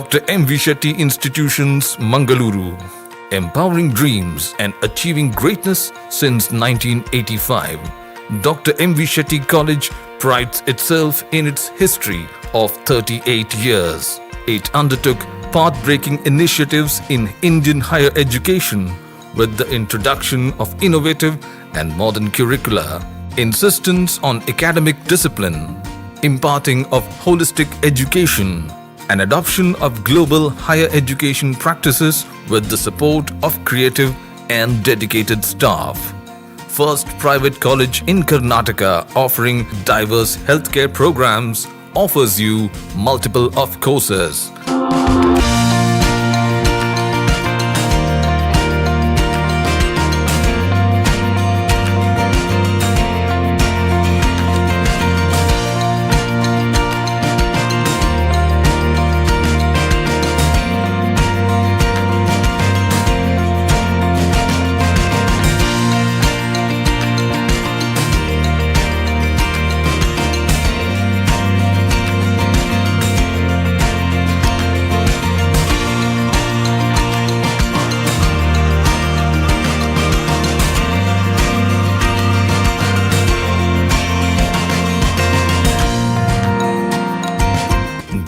Dr. M. V. Shetty Institutions, Mangaluru. Empowering dreams and achieving greatness since 1985. Dr. M. V. Shetty College prides itself in its history of 38 years. It undertook path breaking initiatives in Indian higher education with the introduction of innovative and modern curricula, insistence on academic discipline, imparting of holistic education, and adoption of global higher education practices with the support of creative and dedicated staff. First private college in Karnataka offering diverse healthcare programs offers you multiple of courses.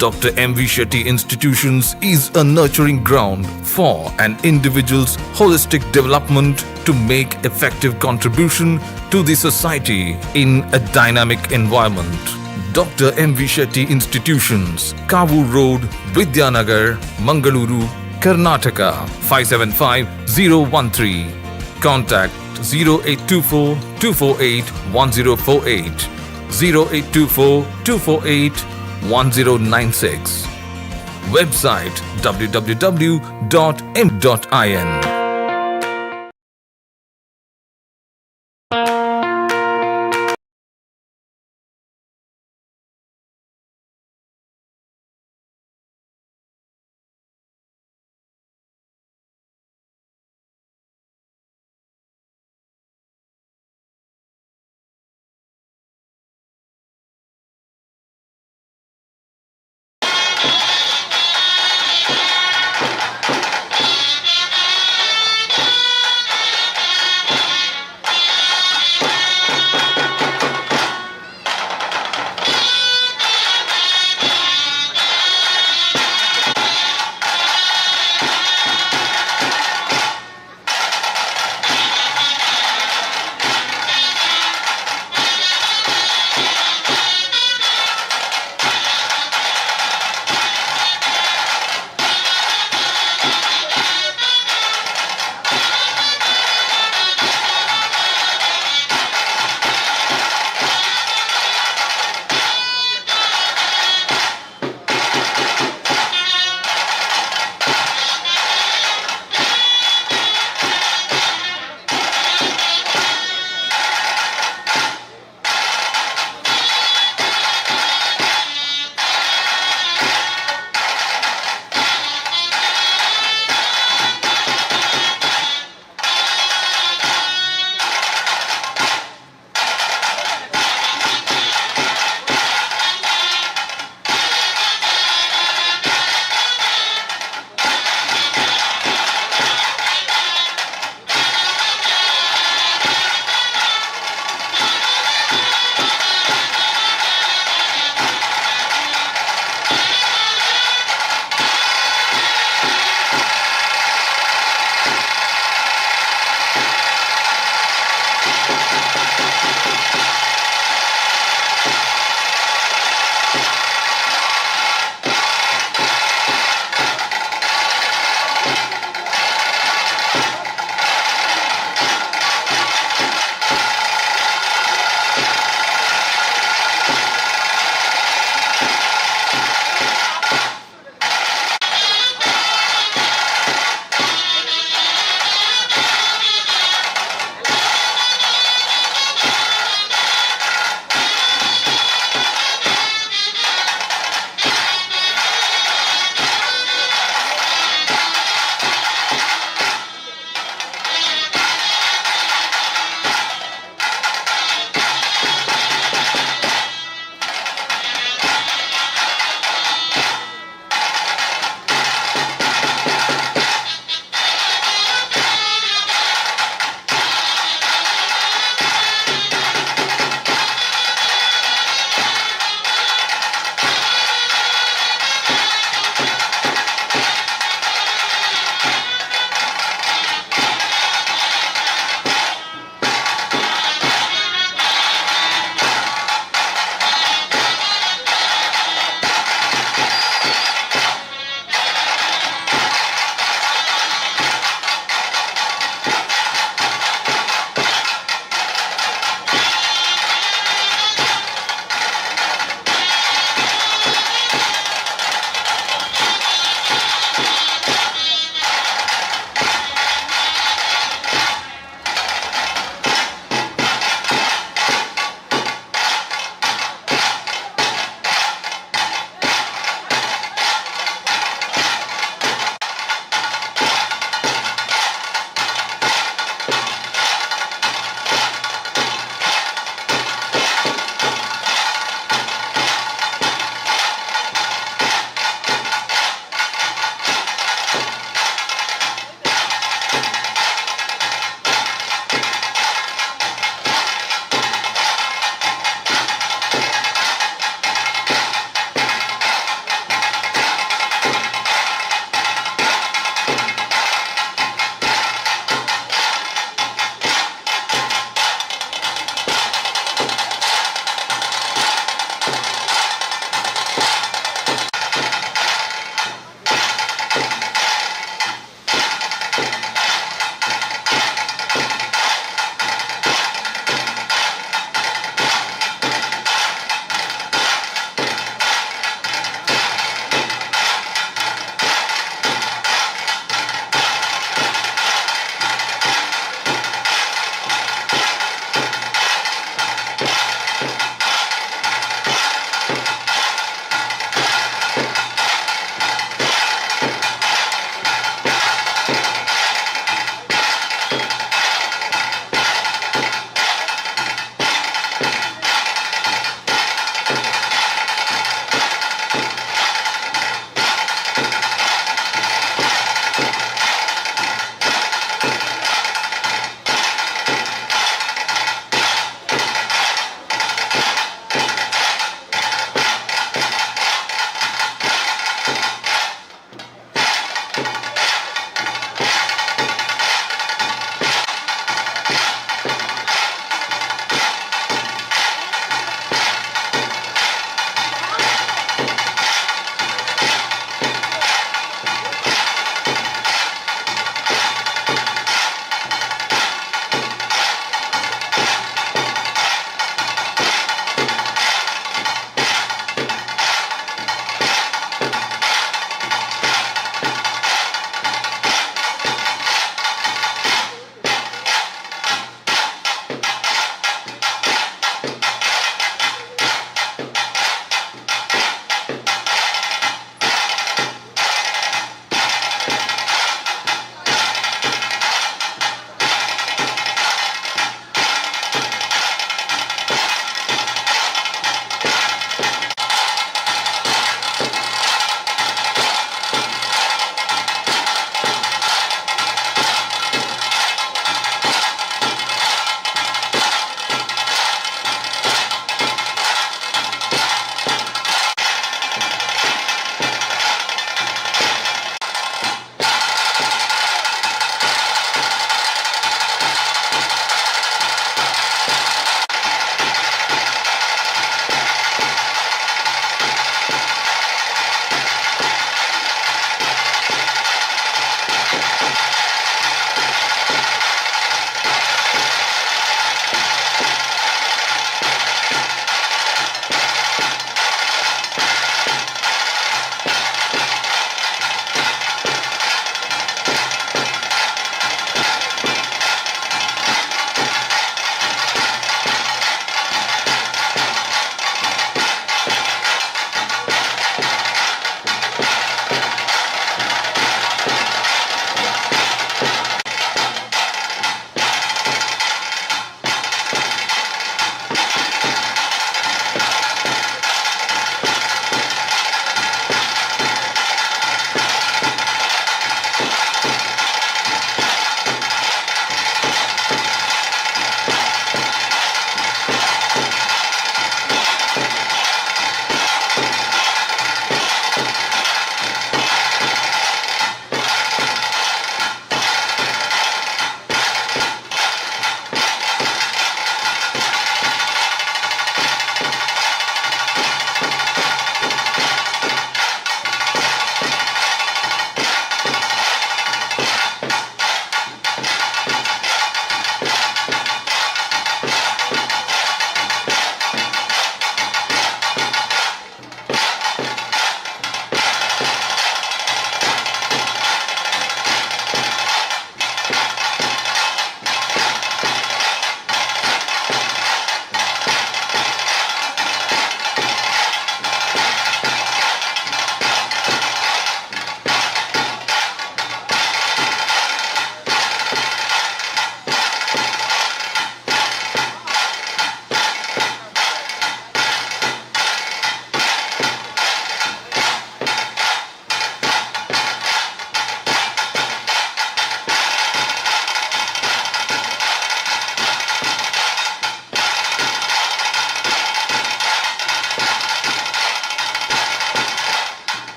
Dr. M.V. Shetty Institutions is a nurturing ground for an individual's holistic development to make effective contribution to the society in a dynamic environment. Dr. M.V. Shetty Institutions, Kavu Road, Vidyanagar, Mangaluru, Karnataka 575013. Contact 0824 248 1048, 0824 248 1096. Website www.m.in.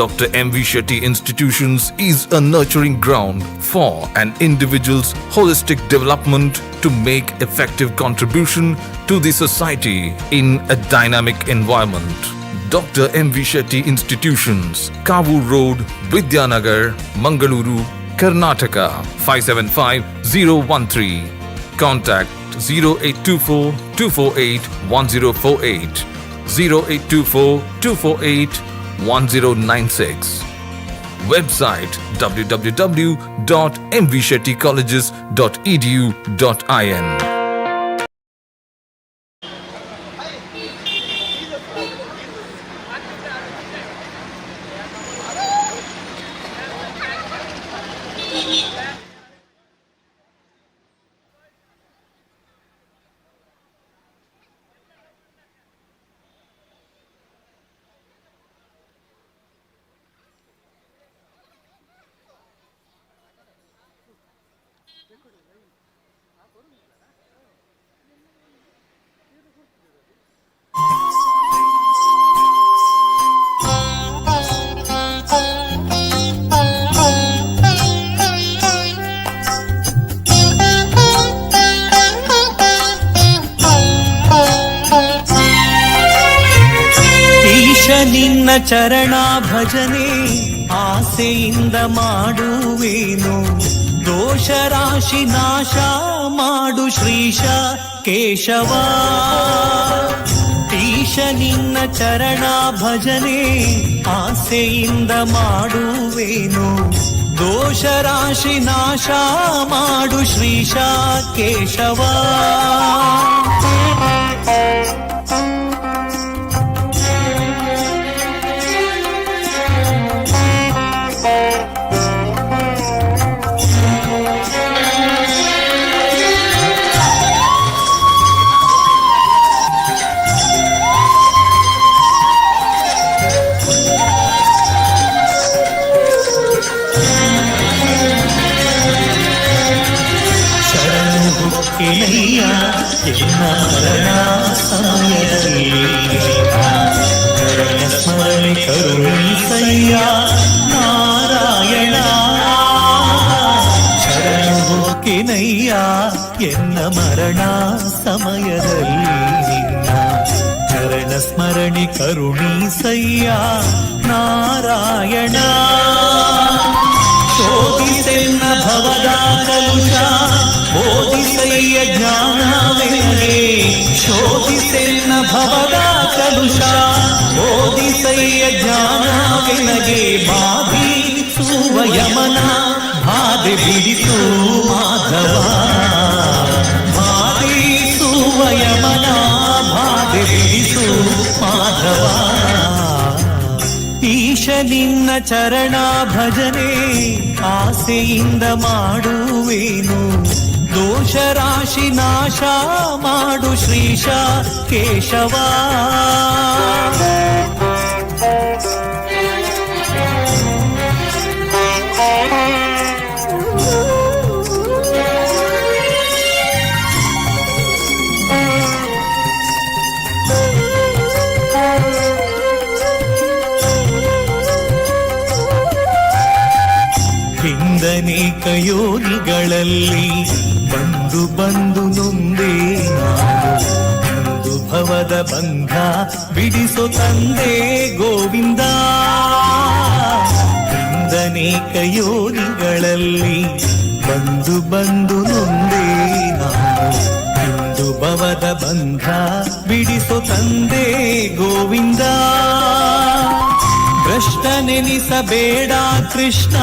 Dr. M.V. Shetty Institutions is a nurturing ground for an individual's holistic development to make effective contribution to the society in a dynamic environment. Dr. M.V. Shetty Institutions, Kavu Road, Vidyanagar, Mangaluru, Karnataka 575013. Contact 0824 248 1048, 0824 248 1096. Website www.mvshettycolleges.edu.in. ಈಶ ನಿನ್ನ ಚರಣ ಭಜನೆ ಆಸೆಯಿಂದ ಮಾಡುವೇನು, ದೋಷ ರಾಶಿ ನಾಶ ಮಾಡು ಶ್ರೀಶ ಕೇಶವ. ಈಶ ನಿನ್ನ ಚರಣ ಭಜನೆ ಆಸೆಯಿಂದ ಮಾಡುವೇನು, ದೋಷ ರಾಶಿ ನಾಶ ಮಾಡು ಶ್ರೀಶ ಕೇಶವ. ಶರಣು ಹುಕ್ಕಿನಯ್ಯ ಎನ್ನ ಮರಣ ಸಮಯದಲ್ಲಿ, ಚರಣ ಸ್ಮರಣೆ ಕರುಣಿಸಯ್ಯ ನಾರಾಯಣ. ಶರಣು ಹುಕ್ಕಿನಯ್ಯ ಎನ್ನ ಮರಣ ಸಮಯದಲ್ಲಿ, ನಿನ್ನ ಚರಣ ಸ್ಮರಣೆ ಕರುಣಿಸಯ್ಯ ನಾರಾಯಣ. ಶೋಧಿಸೆನ್ನ ಭವದ ಕಲುಷ, ಬೋಧಿಸಯ್ಯ ಜ್ಞಾನವೆನಗೆ. ಶೋಧಿಸೆನ್ನ ಭವದ ಕಲುಷ, ಬೋಧಿಸಯ್ಯ ಜ್ಞಾನವೆನಗೆ. ಬಾಧಿಸುವ ಯಮನ ಬಾಧೆ ಬಿಡಿಸು ಮಾಧವ, ಬಾಧಿಸುವ ಯಮನ ಬಾಧೆ ಬಿಡಿಸು ಮಾಧವ. ಈಶ ನಿನ್ನ ಚರಣ ಭಜನೆ ಆಸೆಯಿಂದ ಮಾಡುವೇನು, ದೋಷ ರಾಶಿ ನಾಶ ಮಾಡು ಶ್ರೀಶ ಕೇಶವ. ಹಿಂದನೇಕ ಯೋನಿಗಳಲ್ಲಿ ಬಂದು ಬಂದು ನೊಂದೆ ನಾನು, ಇಂದು ಭವದ ಬಂಧ ಬಿಡಿಸೋ ತಂದೆ ಗೋವಿಂದ. ಹಿಂದನೇಕ ಯೋನಿಗಳಲ್ಲಿ ಬಂದು ಬಂದು ನೊಂದೆ ನಾನು, ಇಂದು ಭವದ ಬಂಧ ಬಿಡಿಸೋ ತಂದೆ ಗೋವಿಂದ. ಭ್ರಷ್ಟನೆನಿಸಬೇಡ ಕೃಷ್ಣ,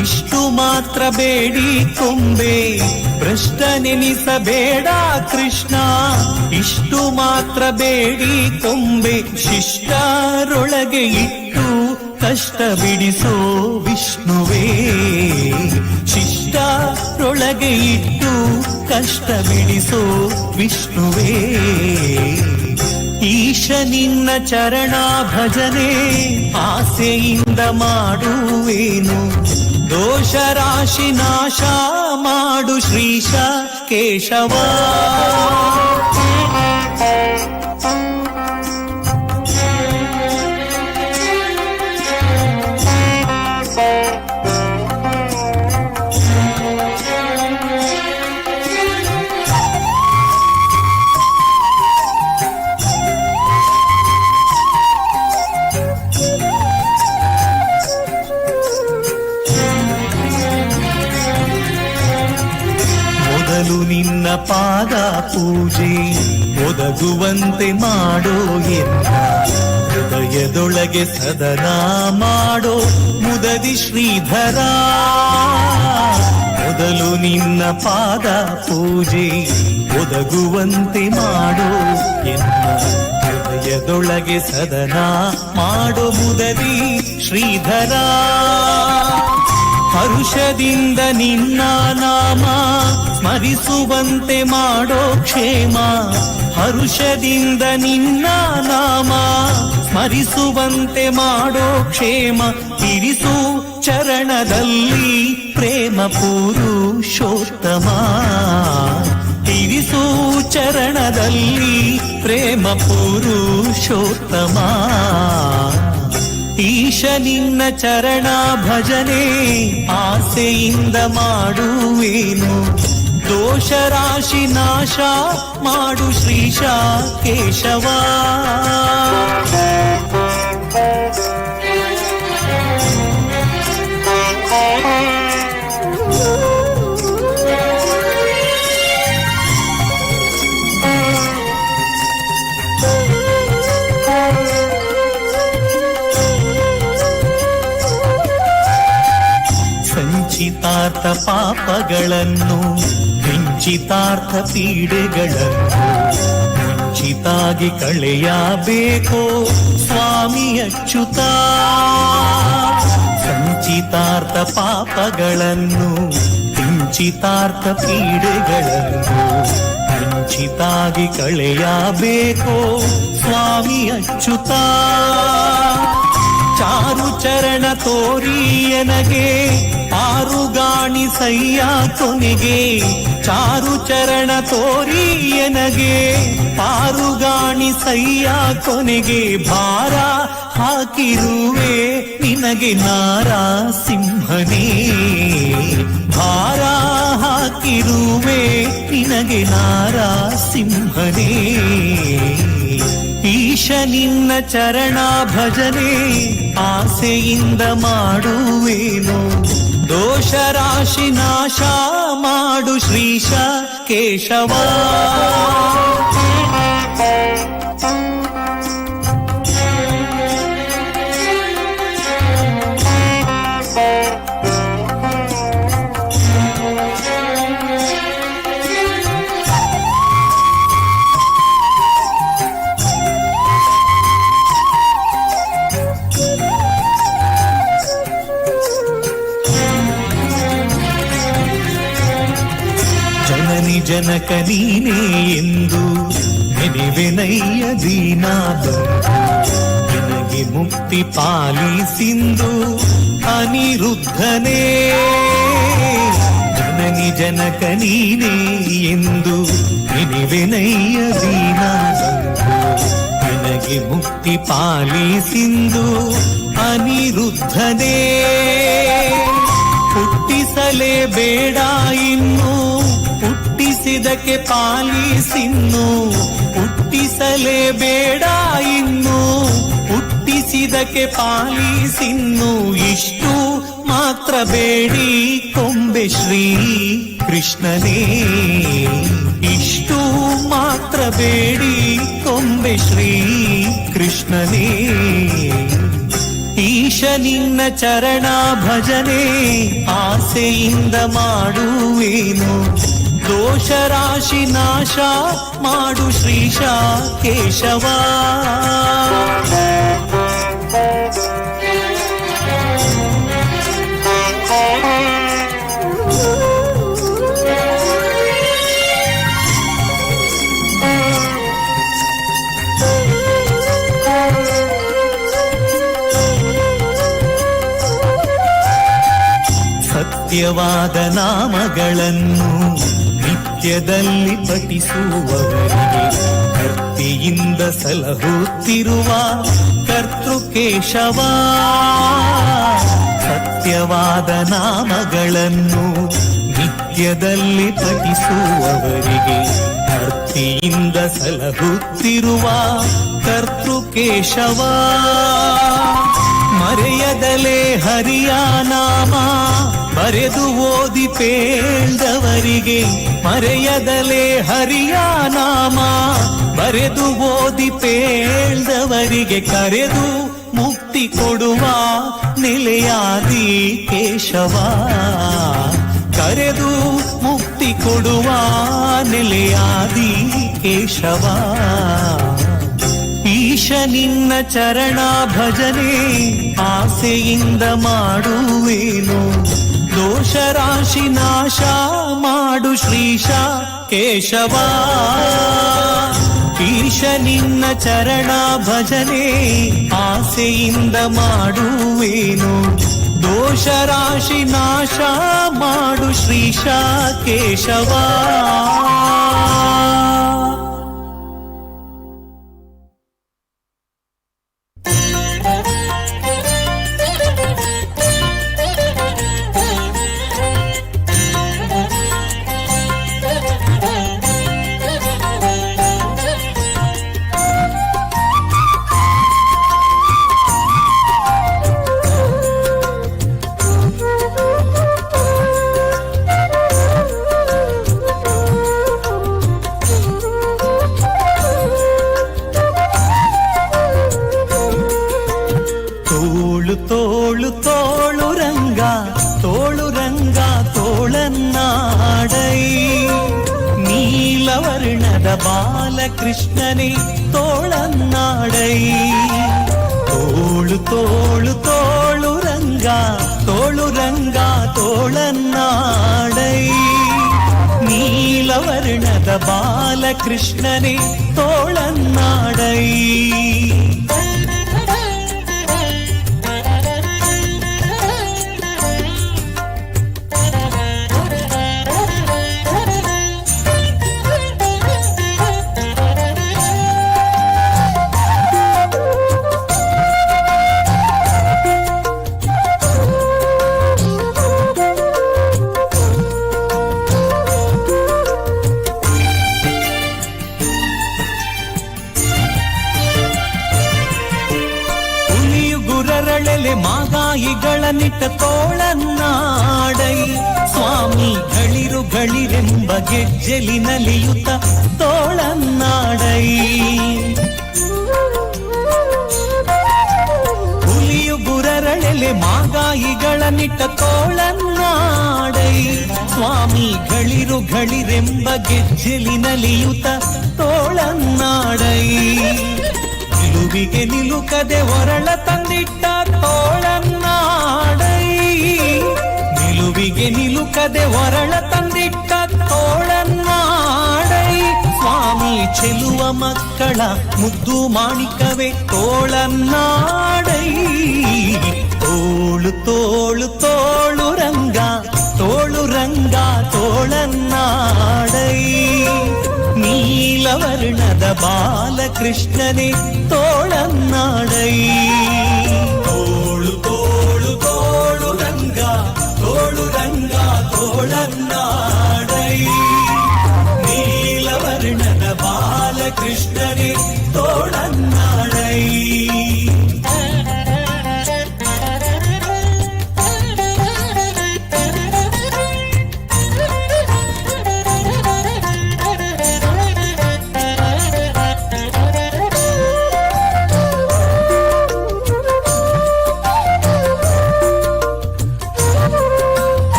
ಇಷ್ಟು ಮಾತ್ರ ಬೇಡಿ ಕೊಂಬೆ. ಭ್ರಷ್ಟನೆನಿಸಬೇಡ ಕೃಷ್ಣ, ಇಷ್ಟು ಮಾತ್ರ ಬೇಡಿ ಕೊಂಬೆ. ಶಿಷ್ಟರೊಳಗೆ ಇಟ್ಟು ಕಷ್ಟ ಬಿಡಿಸೋ ವಿಷ್ಣುವೇ, ಶಿಷ್ಟರೊಳಗೆ ಇಟ್ಟು ಕಷ್ಟ ಬಿಡಿಸೋ ವಿಷ್ಣುವೇ. ಈಶ ನಿನ್ನ ಚರಣ ಭಜನೆ ಆಸೆಯಿಂದ ಮಾಡುವೇನು, ದೋಷ ರಾಶಿ ನಾಶ ಮಾಡು ಶ್ರೀಶ ಕೇಶವ. ಪಾದ ಪೂಜೆ ಒದಗುವಂತೆ ಮಾಡೋ ಎನ್ನ ಹೃದಯದೊಳಗೆ ಸದನ ಮಾಡೋ ಮುದದಿ ಶ್ರೀಧರ. ಮೊದಲು ನಿನ್ನ ಪಾದ ಪೂಜೆ ಒದಗುವಂತೆ ಮಾಡೋ ಎನ್ನ ಹೃದಯದೊಳಗೆ ಸದನ ಮಾಡೋ ಮುದದಿ ಶ್ರೀಧರ. ಹರುಷದಿಂದ ನಿನ್ನ ನಾಮ ಸ್ಮರಿಸುವಂತೆ ಮಾಡೋ ಕ್ಷೇಮ. ಹರುಷದಿಂದ ನಿನ್ನ ನಾಮ ಸ್ಮರಿಸುವಂತೆ ಮಾಡೋ ಕ್ಷೇಮ. ಇರಿಸು ಚರಣದಲ್ಲಿ ಪ್ರೇಮ ಪುರುಷೋತ್ತಮ. ಇರಿಸು ಚರಣದಲ್ಲಿ ಪ್ರೇಮ ಪುರುಷೋತ್ತಮ. ಈಶ ನಿನ್ನ ಚರಣ ಭಜನೆ ಆಸೆಯಿಂದ ಮಾಡುವೇನು. ದೋಷ ರಾಶಿ ನಾಶ ಮಾಡು ಶ್ರೀಶ ಕೇಶವ. ಸಂಚಿತಾರ್ಥ ಪಾಪಗಳನ್ನು, ಕಿಂಚಿತಾರ್ಥ ಪೀಡೆಗಳನ್ನು ಮುಂಚಿತಾಗಿ ಕಳೆಯಬೇಕೋ ಸ್ವಾಮಿ ಅಚ್ಯುತ. ಸಂಚಿತಾರ್ಥ ಪಾಪಗಳನ್ನು, ಕಿಂಚಿತಾರ್ಥ ಪೀಡೆಗಳನ್ನು ಮುಂಚಿತಾಗಿ ಕಳೆಯಬೇಕೋ ಸ್ವಾಮಿ ಅಚ್ಯುತ. ಚಾರು ಚರಣ ತೋರಿಯನಗೆ ಪಾರುಗಾಣಿಸಯ್ಯ ಕೊನೆಗೆ. ಚಾರು ಚರಣ ತೋರಿಯನಗೆ ಪಾರುಗಾಣಿಸಯ್ಯ ಕೊನೆಗೆ. ಭಾರ ಹಾಕಿರುವೆ ನಿನಗೆ ನಾರಾಸಿಂಹನೇ. ಭಾರ ಹಾಕಿರುವೆ ನಿನಗೆ ನಾರಾಸಿಂಹನೇ. ಈಶ ನಿನ್ನ ಚರಣ ಭಜನೆ ಆಸೆಯಿಂದ ಮಾಡುವೇನು. ದೋಷ ರಾಶಿ ನಾಶ ಮಾಡು ಶ್ರೀಶ ಕೇಶವ. ಜನನಿ ಜನಕ ನೀನೇ ಎಂದು ನೆನೆವೆನಯ್ಯ ದೀನಾಬಂಧು. ನಿನಗೆ ಮುಕ್ತಿ ಪಾಲಿಸಿಂದು ಅನಿರುದ್ಧನೇ. ಜನನಿ ಜನಕ ನೀನೇ ಎಂದು ನೆನೆವೆನಯ್ಯ ದೀನಾಬಂಧು. ನಿನಗೆ ಮುಕ್ತಿ ಪಾಲಿಸಿಂದು ಅನಿರುದ್ಧನೇ. ಹುಟ್ಟಿಸಲೇಬೇಡ ಇನ್ನು, ಹುಟ್ಟಿಸಿದಕ್ಕೆ ಪಾಲಿಸಿನ್ನು. ಹುಟ್ಟಿಸಲೇಬೇಡ ಇನ್ನು, ಹುಟ್ಟಿಸಿದಕ್ಕೆ ಪಾಲಿಸಿನ್ನು. ಇಷ್ಟು ಮಾತ್ರ ಬೇಡಿ ಕೊಂಬೆ ಶ್ರೀ ಕೃಷ್ಣನೇ. ಇಷ್ಟು ಮಾತ್ರ ಬೇಡಿ ಕೊಂಬೆ ಶ್ರೀ ಕೃಷ್ಣನೇ. ಈಶ ನಿನ್ನ ಚರಣ ಭಜನೆ ಆಸೆಯಿಂದ ಮಾಡುವೇನು. ದೋಷ ರಾಶಿ ನಾಶ ಮಾಡು ಶ್ರೀಶ ಕೇಶವ. ಸತ್ಯವಾದ ನಾಮಗಳನ್ನು ನಿತ್ಯದಲ್ಲಿ ಪಠಿಸುವವರಿಗೆ ಕರ್ತಿಯಿಂದ ಸಲಹುತ್ತಿರುವ ಕರ್ತೃಕೇಶವ. ಸತ್ಯವಾದ ನಾಮಗಳನ್ನು ನಿತ್ಯದಲ್ಲಿ ಪಠಿಸುವವರಿಗೆ ಭಕ್ತಿಯಿಂದ ಸಲಹುತ್ತಿರುವ ಕರ್ತೃಕೇಶವ. ಮರೆಯದಲೇ ಹರಿಯ ನಾಮ ಬರೆದು ಓದಿ ಪೇಳ್ದವರಿಗೆ, ಮರೆಯದಲೇ ಹರಿಯ ನಾಮ ಬರೆದು ಓದಿ ಪೇಳ್ದವರಿಗೆ, ಕರೆದು ಮುಕ್ತಿ ಕೊಡುವ ನೆಲೆಯಾದಿ ಕೇಶವ, ಕರೆದು ಮುಕ್ತಿ ಕೊಡುವ ನೆಲೆಯಾದಿ ಕೇಶವ. ಈಶ ನಿನ್ನ ಚರಣ ಭಜನೆ ಆಸೆಯಿಂದ ಮಾಡುವೇನು, ದೋಷ ರಾಶಿ ನಾಶ ಮಾಡು ಶ್ರೀಶ ಕೇಶವ. ಈಶ ನಿನ್ನ ಚರಣ ಭಜನೆ ಆಸೆಯಿಂದ ಮಾಡುವೇನು, ದೋಷ ರಾಶಿ ನಾಶ ಮಾಡು ಶ್ರೀಶ ಕೇಶವ. ತೋಳು ತೋಳು ತೋಳು ರಂಗ, ತೋಳು ರಂಗ ತೋಳನ್ನಾಡೈ, ನೀಲವರ್ಣದ ಬಾಲಕೃಷ್ಣನೇ ತೋಳನ್ನಾಡೈ. ತೋಳು ತೋಳು ತೋಳು ರಂಗ, ತೋಳು ರಂಗ ತೋಳನ್ನಾಡೈ, ನೀಲವರ್ಣದ ಬಾಲಕೃಷ್ಣನೇ ತೋಳನ್ನಾಡೈ. ಮಾಗಾಯಿಗಳ ನಿಟ್ಟ ತೋಳನ್ನಾಡೈ, ಸ್ವಾಮಿ ಗಳಿರು ಗಳಿರೆಂಬ ಗೆಜ್ಜೆಲಿ ನಲಿಯುತ್ತ ತೋಳನ್ನಾಡೈ. ಹುಲಿಯು ಗುರರಳೆಲೆ ಮಾಗಾಯಿಗಳ ನಿಟ್ಟ ತೋಳನ್ನಾಡೈ, ಸ್ವಾಮಿ ಗಳಿರು ಗಳಿರೆಂಬ ಗೆಜ್ಜೆಲಿ ನಲಿಯುತ್ತ ತೋಳನ್ನಾಡೈ. ನಿಲುವಿಗೆ ನಿಲುಕದೆ ಒರಳ ತಂದಿಟ್ಟ ತೋಳನ್ನಾಡೈ, ನಿಲುವಿಗೆ ನಿಲುಕದೆ ಒರಳ ತಂದಿಟ್ಟ ತೋಳನ್ನಾಡೈ, ಸ್ವಾಮಿ ಚೆಲುವ ಮಕ್ಕಳ ಮುದ್ದು ಮಾಣಿಕವೇ ತೋಳನ್ನಾಡೈ. ತೋಳು ತೋಳು ತೋಳು ರಂಗ, ತೋಳು ರಂಗ ತೋಳನ್ನಾಡೈ, ನೀಲವರ್ಣದ ಬಾಲಕೃಷ್ಣನೇ ತೋಳನ್ನಾಡೈ. ತೋಳು ತೋಳು ತೋಳು ರಂಗ, ತೋಳು ರಂಗ ತೋಳನ್ನಾಡೈ, ನೀಲವರ್ಣದ ಬಾಲಕೃಷ್ಣನೇ ತೋಳನ್ನಾಡೈ.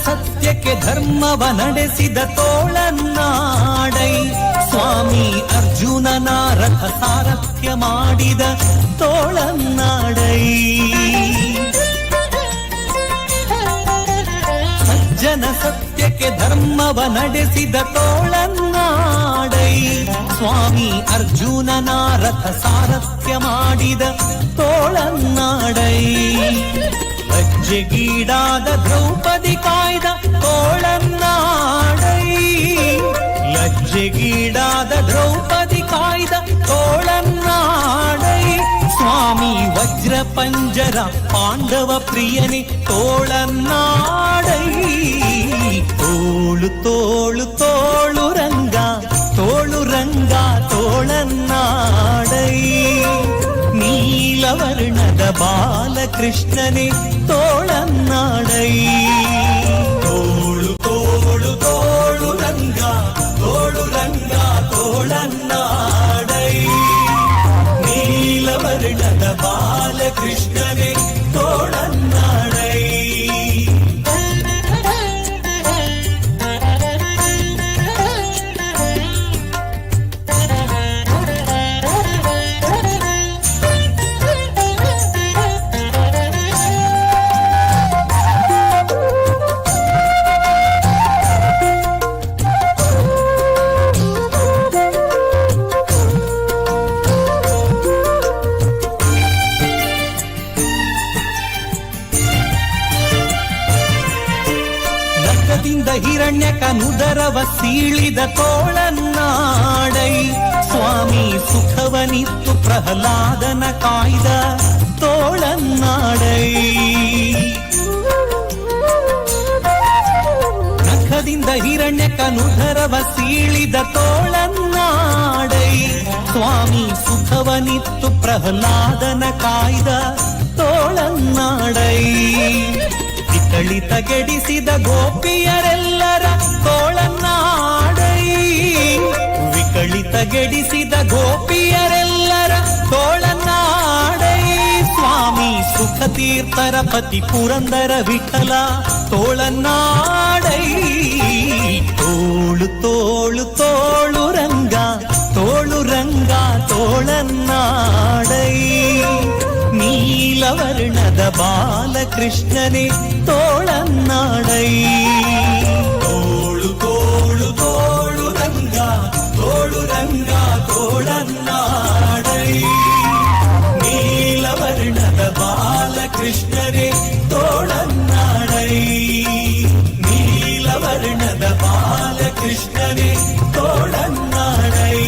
ಸತ್ಯಕ್ಕೆ ಧರ್ಮವ ನಡೆಸಿದ ತೋಳನ್ನಾಡೈ, ಸ್ವಾಮಿ ಅರ್ಜುನನ ರಥ ಸಾರಥ್ಯ ಮಾಡಿದ ತೋಳನ್ನಾಡೈ. ಸಜ್ಜನ ಸತ್ಯಕ್ಕೆ ಧರ್ಮವ ನಡೆಸಿದ ತೋಳನ್ನಾಡೈ, ಸ್ವಾಮಿ ಅರ್ಜುನನ ರಥ ಸಾರಥ್ಯ ಮಾಡಿದ ತೋಳನ್ನಾಡೈ. ಲಜ್ಜೆಗೀಡಾದ ದ್ರೌಪದಿ ಕಾಯ್ದ ತೋಳನ್ನಾಡೈ, ಲಜ್ಜೆಗೀಡಾದ ದ್ರೌಪದಿ ಕಾಯ್ದ ತೋಳನ್ನಾಡೈ, ಸ್ವಾಮಿ ವಜ್ರ ವಜ್ರ ಪಂಜರ ಪಾಂಡವ ಪ್ರಿಯನೆ ತೋಳನ್ನಾಡೈ. ತೋಳು ತೋಳು ತೋಳು ರಂಗ ತೋಳು ರಂಗ ತೋಳನ್ನಾಡೈ. ನೀಲವರ್ಣದ ಬಾಲಕೃಷ್ಣನೆ ತೋಳನ್ನಾಡೈ. ತೋಳು ತೋಳು ತೋಳು ರಂಗ ತೋಳು ರಂಗ ತೋಳನ್ನಾಡೈ. ನೀಲವರ್ಣದ ಬಾಲಕೃಷ್ಣನೆ ತೋಳನ್ನಾಡೈ. ನಖದಿಂದ ಹಿರಣ್ಯ ಕನುದರವ ಸೀಳಿದ ತೋಳನ್ನಾಡೈ. ಸ್ವಾಮಿ ಸುಖವನಿತ್ತು ಪ್ರಹ್ಲಾದನ ಕಾಯ್ದ ತೋಳನ್ನಾಡೈ. ನಖದಿಂದ ಹಿರಣ್ಯ ಕನುಧರವ ಸೀಳಿದ ತೋಳನ್ನಾಡೈ. ಸ್ವಾಮಿ ಸುಖವನಿತ್ತು ಪ್ರಹ್ಲಾದನ ಕಾಯ್ದ ತೋಳನ್ನಾಡೈ. ವಿಕಳಿತಗೆಡಿಸಿದ ಗೋಪಿಯರೆಲ್ಲರ ತೋಳನ್ನಾಡೈ. ವಿಕಳಿತಗೆಡಿಸಿದ ಗೋಪಿಯರೆಲ್ಲರ ತೋಳನ್ನಾಡೈ. ಸ್ವಾಮಿ ಸುಖ ತೀರ್ಥರ ಪತಿ ಪುರಂದರ ವಿಠಲ ತೋಳನ್ನಾಡೈ. ತೋಳು ತೋಳು ತೋಳು ರಂಗ ತೋಳು ರಂಗ ತೋಳನ್ನಾಡೈ. ನೀಲವರ್ಣದ ಬಾಲಕೃಷ್ಣನೆ ತೋಳನ್ನಾಡೈ. ತೋಳು ತೋಳು ತೋಳು ರಂಗ ತೋಳು ರಂಗ ತೋಳನ್ನಾಡೈ. ನೀಲವರ್ಣದ ಬಾಲಕೃಷ್ಣನೆ ತೋಳನ್ನಾಡೈ. ನೀಲವರ್ಣದ ಬಾಲಕೃಷ್ಣನೆ ತೋಳನ್ನಾಡೈ.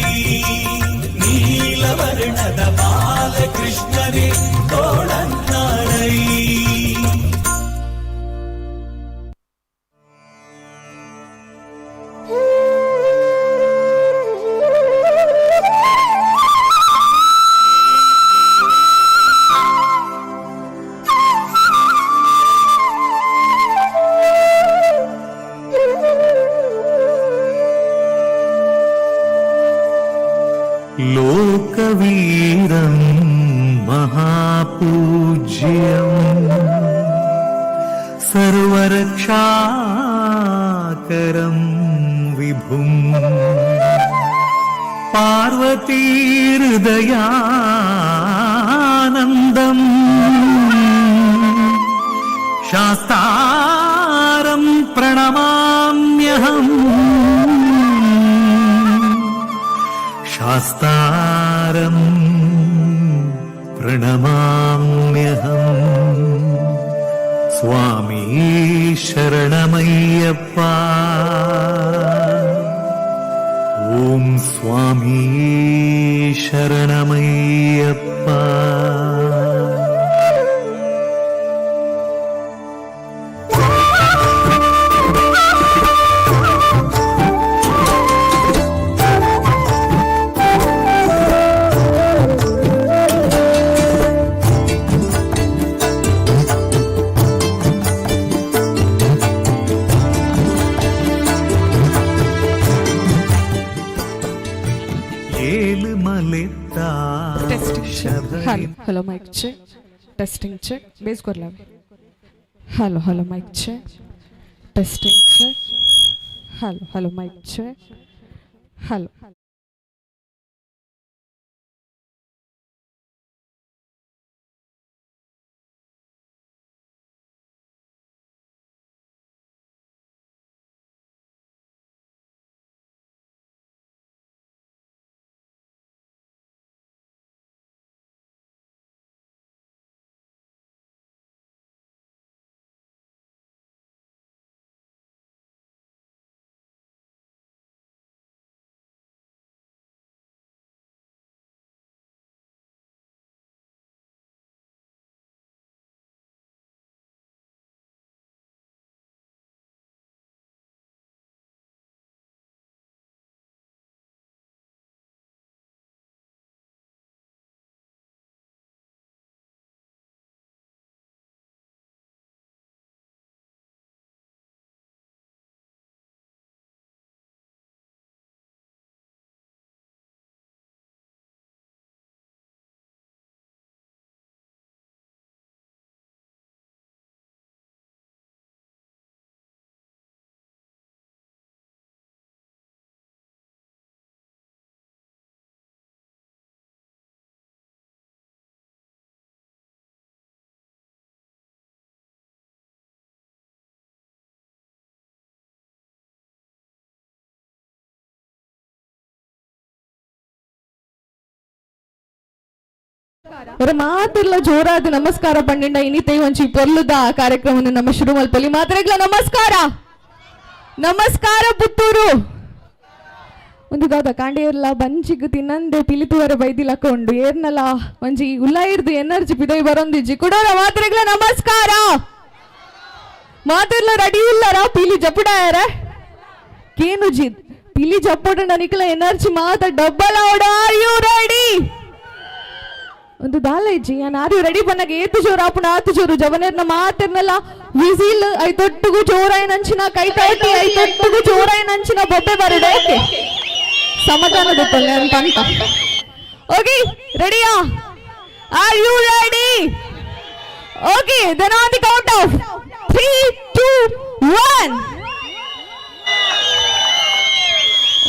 ನೀಲವರ್ಣದ ಬಾಲಕೃಷ್ಣನೆ ತೋಳನ್ನಾಡೈ. लोकवीरं महापूज्यम् सर्वरक्षाकरं विभुम् पार्वतीहृदयानन्दम् शास्तारं प्रणमाम्यहम्। शास्तारं प्रणमाम्यहम्। स्वामी शरणमय्यप्पा। ॐ स्वामी शरणमय्यप्पा। Testing check. Hello, hello, mic check. Testing check. Base ಕೊರ್ಲಾವೆ. Hello, hello, mic check. Testing check. Hello, hello, mic check. Hello. ಒರ ಮಾತಿರ್ಲ ಜೋರಾದ ನಮಸ್ಕಾರ ಪಂಡಿಂಡ ಇನಿತೈ ಒಂಚಿ ಪೊರ್ಲುದ ಕಾರ್ಯಕ್ರಮವನ್ನು ನಮ್ಮ ಶುರು ಮಲ್ಪಲಿ. ಮಾತ್ರೆಗ್ಲ ನಮಸ್ಕಾರ, ನಮಸ್ಕಾರ ಪುತ್ತೂರು. ಒಂದು ದಾದ ಕಾಂಡೆಯರ್ಲ ಬಂಚಿಗ್ ತಿನ್ನಂದೆ ಪಿಲಿತುವರ ಬೈದಿಲಕ್ಕ ಉಂಡು. ಏರ್ನಲ ಒಂಜಿ ಉಲ್ಲಾ ಇರ್ದು ಎನರ್ಜಿ ಪಿದೈ ಬರೊಂದಿಜ್ಜಿ. ಕುಡೋರ ಮಾತ್ರೆಗ್ಲ ನಮಸ್ಕಾರ. ಮಾತಿರ್ಲ ರೆಡಿ ಇಲ್ಲರ ಪಿಲಿ ಜಪುಡಾಯರ? ಕೇನುಜಿ, ಪಿಲಿ ಜಪ್ಪುಡ ನಿಕಲ ಎನರ್ಜಿ ಮಾತ ಡಬ್ಬಲ್ ಆವಡ. Are you ready? ಒಂದು ದಾಲ ಇಜ್ಜಿ. ಯಾನ್ are you ready ಬನ್ನಾಗ ಏತು ಜೋರು ಆಪುಣ ಆತು ಜೋರು ಜವನೇರ್ನ ಮಾತಿರ್ನಲ್ಲ ವಿಸಿಲ್ ಐತೊಟ್ಟುಗು ಜೋರಾಯಿನಂಚಿನ ಕೈ ತಾಟಿ, ಐತೊಟ್ಟುಗು ಜೋರಾಯಿನಂಚಿನ ಬೊಬ್ಬೆ ಬರಡೆ. ಓಕೆ, ಸಮಾಧಾನ ಗೊತ್ತಲ್ಲ ಅಂತ ಅಂತ. Okay, ರೆಡಿಯಾ? Are you ready? Okay, then on the count of 3, 2, 1.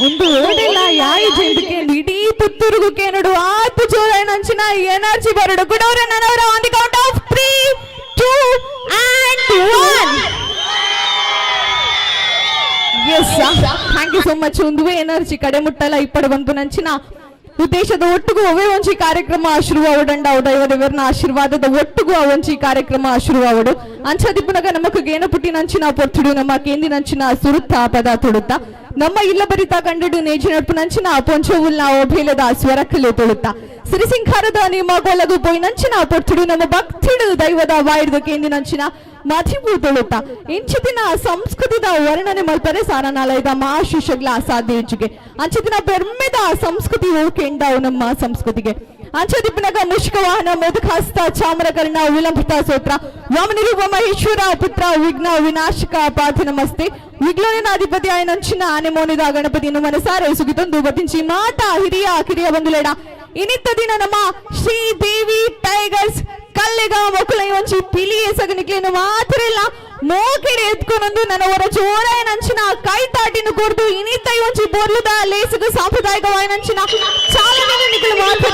ಒಂದು ಓಡಿಲ್ಲ ಯಾಯಿ ಜೆಂದಕ್ಕೆ ಇಡೀ ಪುತ್ತೂರುಗು ಕೇನಡು ಆತು ಜೋರಾಯಿನಂಚಿನ ಎನರ್ಜಿ ಬರಡು. ಗುಡವರ ನನವರ on the count of 3, 2 and 1. Yes, thank you so much. ಒಂದುವೇ energy ಕಡೆ ಮುಟ್ಟಲ್ಲ ಇಪ್ಪಡು ಬಂತು ನಂಚಿನ ಉದ್ದೇಶದ ಒಟ್ಟುಗು ಒವೇ ಒಂಜಿ ಕಾರ್ಯಕ್ರಮ ಶುರುವಾವಡಂಡ ಅವು ದೈವದೇವರನ ಆಶೀರ್ವಾದದ ಒಟ್ಟುಗು ಆ ಒಂಜಿ ಕಾರ್ಯಕ್ರಮ ಶುರುವಾವಡು. ಅಂಚದಿಪ್ಪುನಗ ನಮಕ್ ಗೇನ ಪುಟ್ಟಿನಂಚಿನ ಪೊರ್ತುಡು ನಮ್ಮ ಕೇಂದಿನಂಚಿನ ಸುರುತ್ತ ಪದ ತುಡುತ್ತ, ನಮ್ಮ ಇಲ್ಲ ಬರಿತ ಕಂಡಡು ನೇಜಿ ನಡ್ಪುನಂಚಿನ ಪೊಂಚವುಲ್ನ ಒಭೇಲದ ಸ್ವರಕ್ಕಲು ತುಳುತ್ತ, ಸಿರಿಸಿಂಖಾರದ ನಿಮ್ಮ ಕೊಲಗು ಪೋಯಿನಂಚಿನ ಪೊರ್ತುಡು ನಮ್ಮ ಭಕ್ತಿಡು ದೈವದ ವಾಯಿಡ್ದು ಕೇಂದಿನಂಚಿನ ಮಧಿಪು ತುಳುತ್ತ, ಇಂಚಿದಿನ ಸಂಸ್ಕೃತಿದ ವರ್ಣನೆ ಮಲ್ಪರೆ ಸಾರನಾಲಯದ ಮಹಾಶಿಷಗ್ಲ ಅಸಾಧ್ಯ ಹೆಚ್ಚಿಗೆ. ಅಂಚಿದಿನ ಬೆರ್ಮೆದ ಸಂಸ್ಕೃತಿ ಓಕೆಂಡವು ನಮ್ಮ ಸಂಸ್ಕೃತಿಗೆ. ಅಂಚದಿಪ್ಪನಗ ಮುಷ್ಕ ವಾಹನ ಮೋದಕಾಸ್ತ ಚಾಮರಕರ್ಣ ವಿಲಂಬಿತ ಸೋತ್ರ ವಾಮನಿರೂಪ ಮಹೇಶ್ವರ ಪುತ್ರ ವಿಘ್ನ ವಿನಾಶಕ ಪಾಠ ನಮಸ್ತೆ. ವಿಘ್ನನ ಅಧಿಪತಿ ಆಯನಂಚಿನ ಆನೆಮೋನಿದ ಗಣಪತಿಯನ್ನು ಮನಸಾರೆ ಸುಗಿತೊಂದು ಬತಿಂಚಿ ಮಾತಾ ಹಿರಿಯ ಕಿರಿಯ ಬಂಧುಲೇಡ, ಇನಿತ್ತ ದಿನ ನಮ್ಮ ಶ್ರೀದೇವಿ ಟೈಗರ್ಸ್ ಕಲ್ಲೆಗ ಮೊಕುಲ ಒಂಚಿ ಪಿಲಿ ಎಸಗನಿಕ್ಲೇನು ಮಾತ್ರ ಇಲ್ಲ ಮೋಕೆಡೆ ಎತ್ಕೊನೊಂದು ನನ್ನ ಹೊರ ಜೋರಾಯನಂಚಿನ ಕೈ ತಾಟಿನ ಕೊರ್ದು ಇನಿತ ಒಂಚಿ ಬೋರ್ಲುದ ಲೇಸುಗು ಸಾಂಪ್ರದಾಯಿಕವಾಯನಂಚಿನ ಚಾಲನೆ ನಿಕಲು ಮಾತ್ರ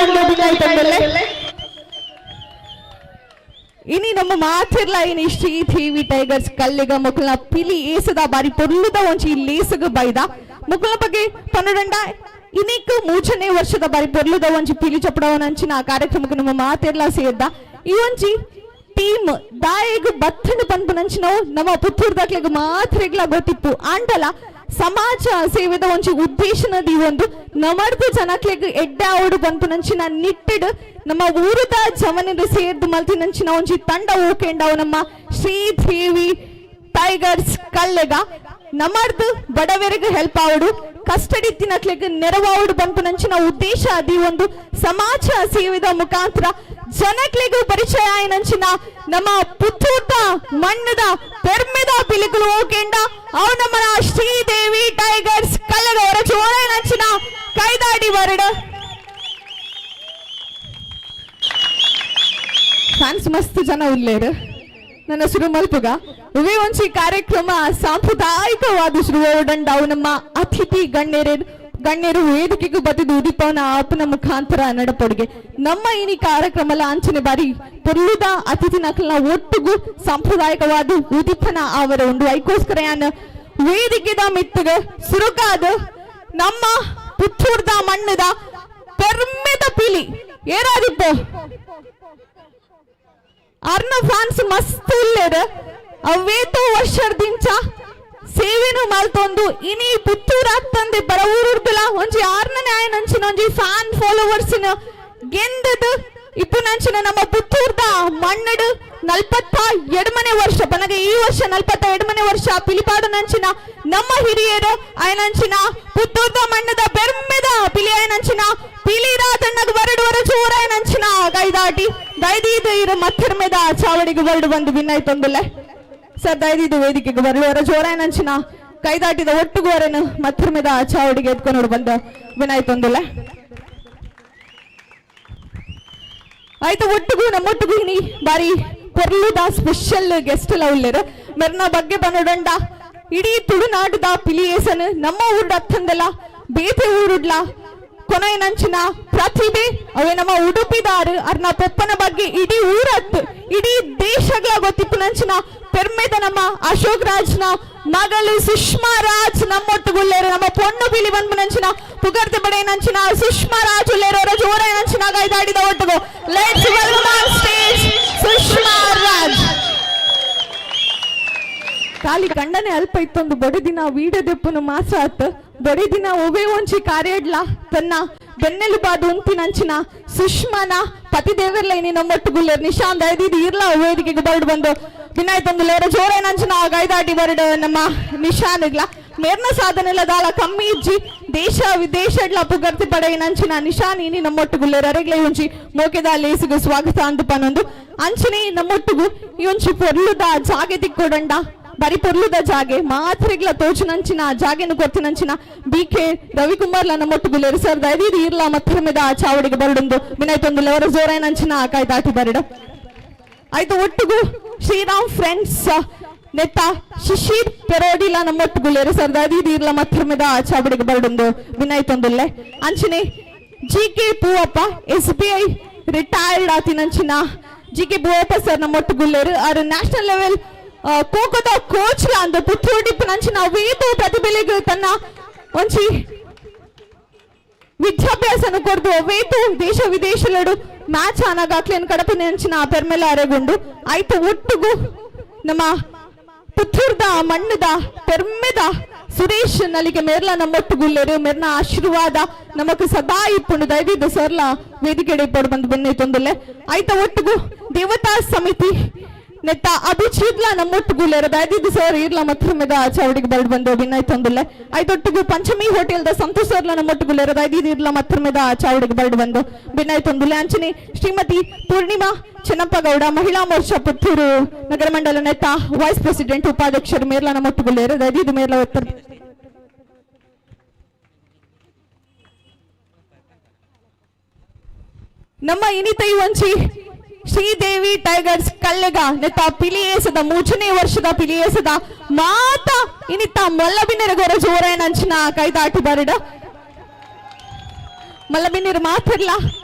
ಬಂದು ಬಿನ್ನಾಯ್ತಂದಲ್ಲೇ. ಇನಿ ನಮ್ಮ ಮಾತಿರ್ಲ ಇನಿ ಶ್ರೀದೇವಿ ಟೈಗರ್ಸ್ ಕಲ್ಲಿಗ ಮೊಕುಲ್ನ ಪಿಲಿ ಏಸದ ಬಾರಿ ಪೊರ್ಲುದ ಒಂಚಿ ಲೇಸುಗು ಬೈದ. ಮೊಕುಲ್ನ ಬಗ್ಗೆ ಪನ್ನಡಂಡ ಇನಿಕ್ ಮೂಚನೇ ವರ್ಷದ ಬಾರಿ ಪೊರ್ಲುದ ಒಂಜಿ ಪಿಲಿ ಚಪ್ಪಡವನಂಚಿನ ಕಾರ್ಯಕ್ರಮಕ್ಕೆ ನಮ್ಮ ಮಾತಿರ್ಲ ಸೇರ್ದ. ಈ ಒಂಜಿ ಟೀಮ್ ದಾಯಗ್ ಬತ್ತಣ ಪನ್ಪುನಂಚಿನವು ನಮ್ಮ ಪುತ್ತೂರ್ದಾಕ್ಲೆಗ್ ಮಾತ್ರೆಗ್ಲ ಗೊತ್ತಿಪ್ಪು. ಆಂಡಲ ಸಮಾಜ ಸೇವೆದ ಒಂಜಿ ಉದ್ದೇಶನದ ಈ ಒಂದು ನಮರ್ದು ಜನಕ್ಲೆಗ್ ಎಡ್ಡೆ ಆವಡು ಪನ್ಪುನಂಚಿನ ನಿಟ್ಟಿಡ್ ನಮ್ಮ ಊರುದ ಜವನಿದ ಸೇರ್ದು ಮಲ್ತಿನಂಚಿನ ಒಂಜಿ ತಂಡ ಓಕೆಂಡವು ನಮ್ಮ ಶ್ರೀದೇವಿ ಟೈಗರ್ಸ್ ಕಲ್ಲೆಗ. ನಮರ್ದು ಬಡವರಿಗೆ ಹೆಲ್ಪ್ ಆವಡು, ಕಸ್ಟಡಿ ತಿನ್ನಕ್ಲೆಗ್ ನೆರವಾವಡು ಪನ್ಪುನಂಚಿನ ಉದ್ದೇಶ ಅದಿ ಒಂದು ಸಮಾಜ ಸೇವೆದ ಮುಖಾಂತರ ಜನಕ್ಲೆಗ್ ಪರಿಚಯ ಆಯ್ನಂಚಿನ ನಮ್ಮ ಪುತ್ತೂರ್ದ ಮಣ್ಣದ ಪೆರ್ಮೆದ ಪಿಲಿಕುಲು ಓಕೆಂಡ ಅವು ನಮ್ಮ ಶ್ರೀದೇವಿ ಟೈಗರ್ಸ್ ಕಲ್ಲಗ. ಅವರ ಜೋರಾಯನಂಚಿನ ಕೈದಾಡಿ ಬರಡು. ಫ್ಯಾನ್ಸ್ ಮಸ್ತ್ ಜನ ಉಲ್ಲೇರು. ನನ್ನ ಹೆಸರು ಮಲ್ಪುಗ. ಇವೇ ಒಂಚಿ ಕಾರ್ಯಕ್ರಮ ಸಾಂಪ್ರದಾಯಿಕವಾದ ಶುರುವಾಡಂಡವು ನಮ್ಮ ಅತಿಥಿ ಗಣ್ಯರು ಗಣ್ಯರು ವೇದಿಕೆಗೆ ಬತ್ತಿದ್ದು ಉದಿಪವನ ಆಪನ ಮುಖಾಂತರ ನಡಪೊಡುಗೆ. ನಮ್ಮ ಈ ಕಾರ್ಯಕ್ರಮ ಅಂಚನೆ ಬಾರಿ ಪೊರ್ಲುದ ಅತಿಥಿ ನಕಲ್ನ ಒಟ್ಟುಗು ಸಾಂಪ್ರದಾಯಿಕವಾದ ಉದಿಪನ ಅವರ ಉಂಡು. ಐಕೋಸ್ಕರ ಯಾನ್ ವೇದಿಕೆದ ಮಿತ್ತಗ ಸುರುಕಾದ ನಮ್ಮ ಪುತ್ತೂರ್ದ ಮಣ್ಣದ ಪೆರ್ಮೆದ ಪಿಲಿ ಏರಾದಿಪ್ಪು ಅರ್ನ ಫ್ಯಾನ್ಸ್ ಮಸ್ತ್ ಉಲ್ಲೇರು. ಅವೇತೋ ವರ್ಷದಿಂಚ ಸೇವೆನು ಮಲ್ತೊಂದು ಇನಿ ಪುತ್ತೂರ್ ತಂದೆ ಬರ ಊರುರ್ದುಲ ಒಂಜಿ ಆರ್ನನೆ ಆಯನಂಚಿನ ಒಂಜಿ ಫ್ಯಾನ್ ಫಾಲೋವರ್ಸ್ ಗೆಂದದು ಇಪ್ಪುನಂಚಿನ ನಮ್ಮ ಪುತ್ತೂರ್ದ ಮಣ್ಣಡು 42ನೇ ವರ್ಷ ಪನಗ ಈ ವರ್ಷ 42ನೇ ವರ್ಷ ಪಿಲಿಪಾಡು ನಂಚಿನ ನಮ್ಮ ಹಿರಿಯರು ಆಯನಂಚಿನ ಪುತ್ತೂರ್ದ ಮಣ್ಣದ ಬೆರ್ಮೆದ ಪಿಲಿ ಆಯನಂಚಿನ ಪಿಲಿರಾತಣ್ಣಗ ಬರಡುವರ ಜೋರಾಯನಂಚಿನ ಕೈದಾಟಿ ದೈದೀದು ಇರು ಮತ್ತಿರ್ಮೆದ ಚಾವಡಿಗೆ ಬರಡು ಬಂದು ಭಿನ್ನಾಯ್ತೊಂದುಲ್ಲೆ. ಸರ್, ದಯದಿದ್ದು ವೇದಿಕೆಗೆ ಬರಳುವರ ಜೋರಾಯನಂಚಿನ ಕೈದಾಟಿದ ಒಟ್ಟುಗುವರನ್ನು ಮತ್ತಿರ್ಮೆದ ಚಾವಡಿಗೆ ಎತ್ಕೊಂಡು ಬಂದ ವಿನಾಯ್ತೊಂದುಲ್ಲೆ. ಆಯ್ತು, ಒಟ್ಟುಗು ನಮ್ಮೊಟ್ಟುಗು ಇನಿ ಬಾರಿ ಪೊರ್ಲುದ ಸ್ಪೆಷಲ್ ಗೆಸ್ಟ್ ಎಲ್ಲ ಉಲ್ಲೇರು. ಮೆರ್ನ ಬಗ್ಗೆ ಬನ್ನಡಂಡ ಇಡೀ ತುಳುನಾಡುದ ಪಿಲಿಯೇಸನ್ ನಮ್ಮ ಊರುಡ ಅತ್ತಂದಲ್ಲ ಬೇತೆ ಊರುಡ್ಲ ಕೊನೆಯನಂಚಿನ ಪ್ರತಿಭೆ ಅವೇ ನಮ್ಮ ಉಡುಪಿದಾರು. ಅರ್ನ ಪೊಪ್ಪನ ಬಗ್ಗೆ ಇಡೀ ಊರತ್ ಇಡೀ ದೇಶಗಳ ಗೊತ್ತಿಪ್ಪು ನಂಚಿನ ಪೆರ್ಮೆದ ನಮ್ಮ ಅಶೋಕ್ ರಾಜ್ನ ಮಗಳು ಸುಷ್ಮಾ ರಾಜ್ ನಮ್ಮೊಟ್ಟುಗುಲ್ಲೇರು. ನಮ್ಮ ಪೊಣ್ಣು ಪಿಲಿ ಬಂದ್ಪುನಂಚಿನ ಪುಗರ್ತೆ ಪಡೆಯಿನಂಚಿನ ಸುಷ್ಮಾ ರಾಜ್ ಉಲ್ಲೇರು. ಅವರ ಜೋರಾಯಿನಂಚಿನ ಗೈದಾಟಿದ ಒಟ್ಟುಗು let's welcome on stage Sushma Raj. ಖಾಲಿ ಗಂಡನೆ ಅಲ್ಪ ಇತ್ತೊಂದು ಬೊಡೆ ದಿನ ವೀಡದೆಪ್ಪುನು ಮಾಸಾತ್ ಬೊಡೆ ದಿನ ಒವೇ ಒಂಚಿ ಕಾರ್ಯಡ್ಲ ತನ್ನ ಬೆನ್ನೆಲು ಬಾದು ಉಂಪಿನಂಚಿನ ಸುಷ್ಮಾನ ಪತಿ ದೇವರ್ಲ ಇನಿ ನಮ್ಮೊಟ್ಟುಗುಲ್ಲೇರು. ನಿಶಾಂತ್ ಐದಿದ್ದು ಇರ್ಲ ವೇದಿಕೆಗೆ ಬರಡು ಬಂದು ವಿನಾಯ್ತೊಂದು ಜೋರೇನಂಚಿನ ಗೈದಾಟಿ ಬರಡು. ನಮ್ಮ ನಿಶಾನ್ಗ್ಲ ಮೇರ್ನ ಸಾಧನೆಲ ದಾಲ ಕಮ್ಮಿ ಇಜ್ಜಿ. ದೇಶ ವಿದೇಶಡ್ಲ ಪುಗರ್ತಿ ಪಡೆಯಿನಂಚಿನ ನಿಶಾನ್ ಇನಿ ನಮ್ಮೊಟ್ಟುಗುಲ್ಲೇರು. ಅರೆಗ್ಲೆ ಒಂಜಿ ಮೋಕೆದ ಲೇಸುಗು ಸ್ವಾಗತ ಅಂದು ಪನೊಂದು ಅಂಚನೆ ನಮ್ಮೊಟ್ಟುಗು ಈ ಒಂಜಿ ಪೊರ್ಲುದ ಜಾಗೆ ತಿಕ್ಕೊಡಂಡ ಬರಿ ಪೊರ್ಲುದ ಜಾಗೆ ಮಾತ್ರೆಗ್ಲ ತೋಚುನಂಚಿನ ಜಾಗೆನು ಕೊರ್ತಿನಂಚಿನ ಬಿ ಕೆ ರವಿಕುಮಾರ್ ಲ ನಮ್ಮೊಟ್ಟುಗುಲ್ಲೇರು. ಸರ್, ದಯದೀದಿ ಇರ್ಲ ಮತ್ತೊಮ್ಮೆದ ಚಾವಡಿಗೆ ಬರಡುಂದು ವಿನಯ್ ಅವರ ಜೋರಾಯನಂಚಿನ ಕಾಯ್ದಾಟಿ ಬರಡು. ಆಯ್ತು, ಒಟ್ಟುಗು ಶ್ರೀರಾಮ್ ಫ್ರೆಂಡ್ಸ್ ನೆತ್ತ ಶಿಶಿರ್ ಪೆರೋಡಿಲ ನಮ್ಮೊಟ್ಟುಗುಲ್ಲೇರು. ಸರ್, ದಯದೀದಿ ಇರ್ಲ ಮತ್ತೊಮ್ಮೆದ ಚಾವಡಿಗೆ ಬರಡುಂದು ವಿನಯ್ ತೊಂದುಲ್ಲೆ. ಅಂಚನೆ G K Poovappa, SBI retired ಆತಿನಂಚಿನ G K Poovappa sir ನಮ್ಮೊಟ್ಟುಗುಲ್ಲೇರು. ಆರು ನ್ಯಾಷನಲ್ ಲೆವೆಲ್ ಖೋಖೋದ ಕೋಚ್ ಅಂದು ಪುತ್ತೂಡಿಪ್ಪು ನಂಚಿನ ವೇತು ಪ್ರತಿಭೆಲೆಗ್ ತನ್ನ ಒಂಜಿ ವಿದ್ಯಾಭ್ಯಾಸನ ಕೊರ್ದು ವೇತು ದೇಶ ವಿದೇಶಲಡು ಮ್ಯಾಚ್ ಆನಾಗ ಅಕ್ಲೆನ್ ಕಡಪಿನಂಚಿನ ಪೆರ್ಮೆಲ ಅರೆಗುಂಡು. ಆಯ್ತು, ಒಟ್ಟುಗು ನಮ್ಮ ಪುತ್ತೂರ್ದ ಮಣ್ಣದ ಪೆರ್ಮೆದ ಸುರೇಶ್ ನಲಿಗೆ ಮೇರ್ಲ ನಮ್ಮೊಟ್ಟುಗುಲ್ಲೇರು. ಮೆರ್ನ ಆಶೀರ್ವಾದ ನಮಕ್ ಸದಾ ಇಪ್ಪುಂಡು. ದಯವಿದ್ದು ಸರ್ಲ ವೇದಿಕೆಡೆ ಇಪ್ಪಡು ಬಂದು ಬನ್ನಿ ತೊಂದುಲ್ಲೆ. ಆಯ್ತ, ಒಟ್ಟುಗು ದೇವತಾ ಸಮಿತಿ ನೆತ್ತ ಅಭಿಜಿತ್ಲ ನಮ್ಮೊಟ್ಟುಗುಲ್ಲೇರು. ದಯದಿದ್ದು ಸರ್ ಇರ್ಲ ಮತ್ರಮೆದ ಚಾವಡಿಗೆ ಬರಡ್ ಬಂದು ಭಿನ್ನಾಯ್ ತೊಂದುಲ್ಲೆ. ಆಯ್ತೊಟ್ಟುಗು ಪಂಚಮಿ ಹೋಟೆಲ್ the Santosh ಸರ್ಲ ನಮ್ಮೊಟ್ಟುಗುಲ್ಲೇರು. ದಯದಿದ್ದು ಇರ್ಲ ಮತ್ರಮೆದ ಚಾವಡಿಗೆ ಬರಡ್ ಬಂದು ಭಿನ್ನಾಯ್ ತೊಂದುಲ್ಲೆ. ಅಂಚನೆ ಶ್ರೀಮತಿ ಪೂರ್ಣಿಮಾ ಚೆನ್ನಪ್ಪ ಗೌಡ, ಮಹಿಳಾ ಮೋರ್ಚಾ ಪುತ್ತೂರು ನಗರ ಮಂಡಲ ನೆತ್ತ ವೈಸ್ ಪ್ರೆಸಿಡೆಂಟ್, ಉಪಾಧ್ಯಕ್ಷರು ಮೇರ್ಲ ನಮ್ಮೊಟ್ಟುಗುಲ್ಲೇರು. ದಯದಿದ್ದು ಮೇರ್ಲ ಉತ್ತರ. ನಮ್ಮ ಇನಿತೈ ಒಂಚಿ ಶ್ರೀದೇವಿ ಟೈಗರ್ಸ್ ಕಲ್ಲೆಗ ನೆತ್ತ ಪಿಲಿಯೇಸದ ಮೂಜನೇ ವರ್ಷದ ಪಿಲಿಯೇಸದ ಮಾತ ಇನಿತ ಮಲ್ಲಬಿನ್ನರಗೊರ ಜೋರಾಯನಂಚಿನ ಕೈದಾಟಿ ಬರಡ. ಮಲ್ಲಬಿನ್ನರು ಮಾತಿರ್ಲ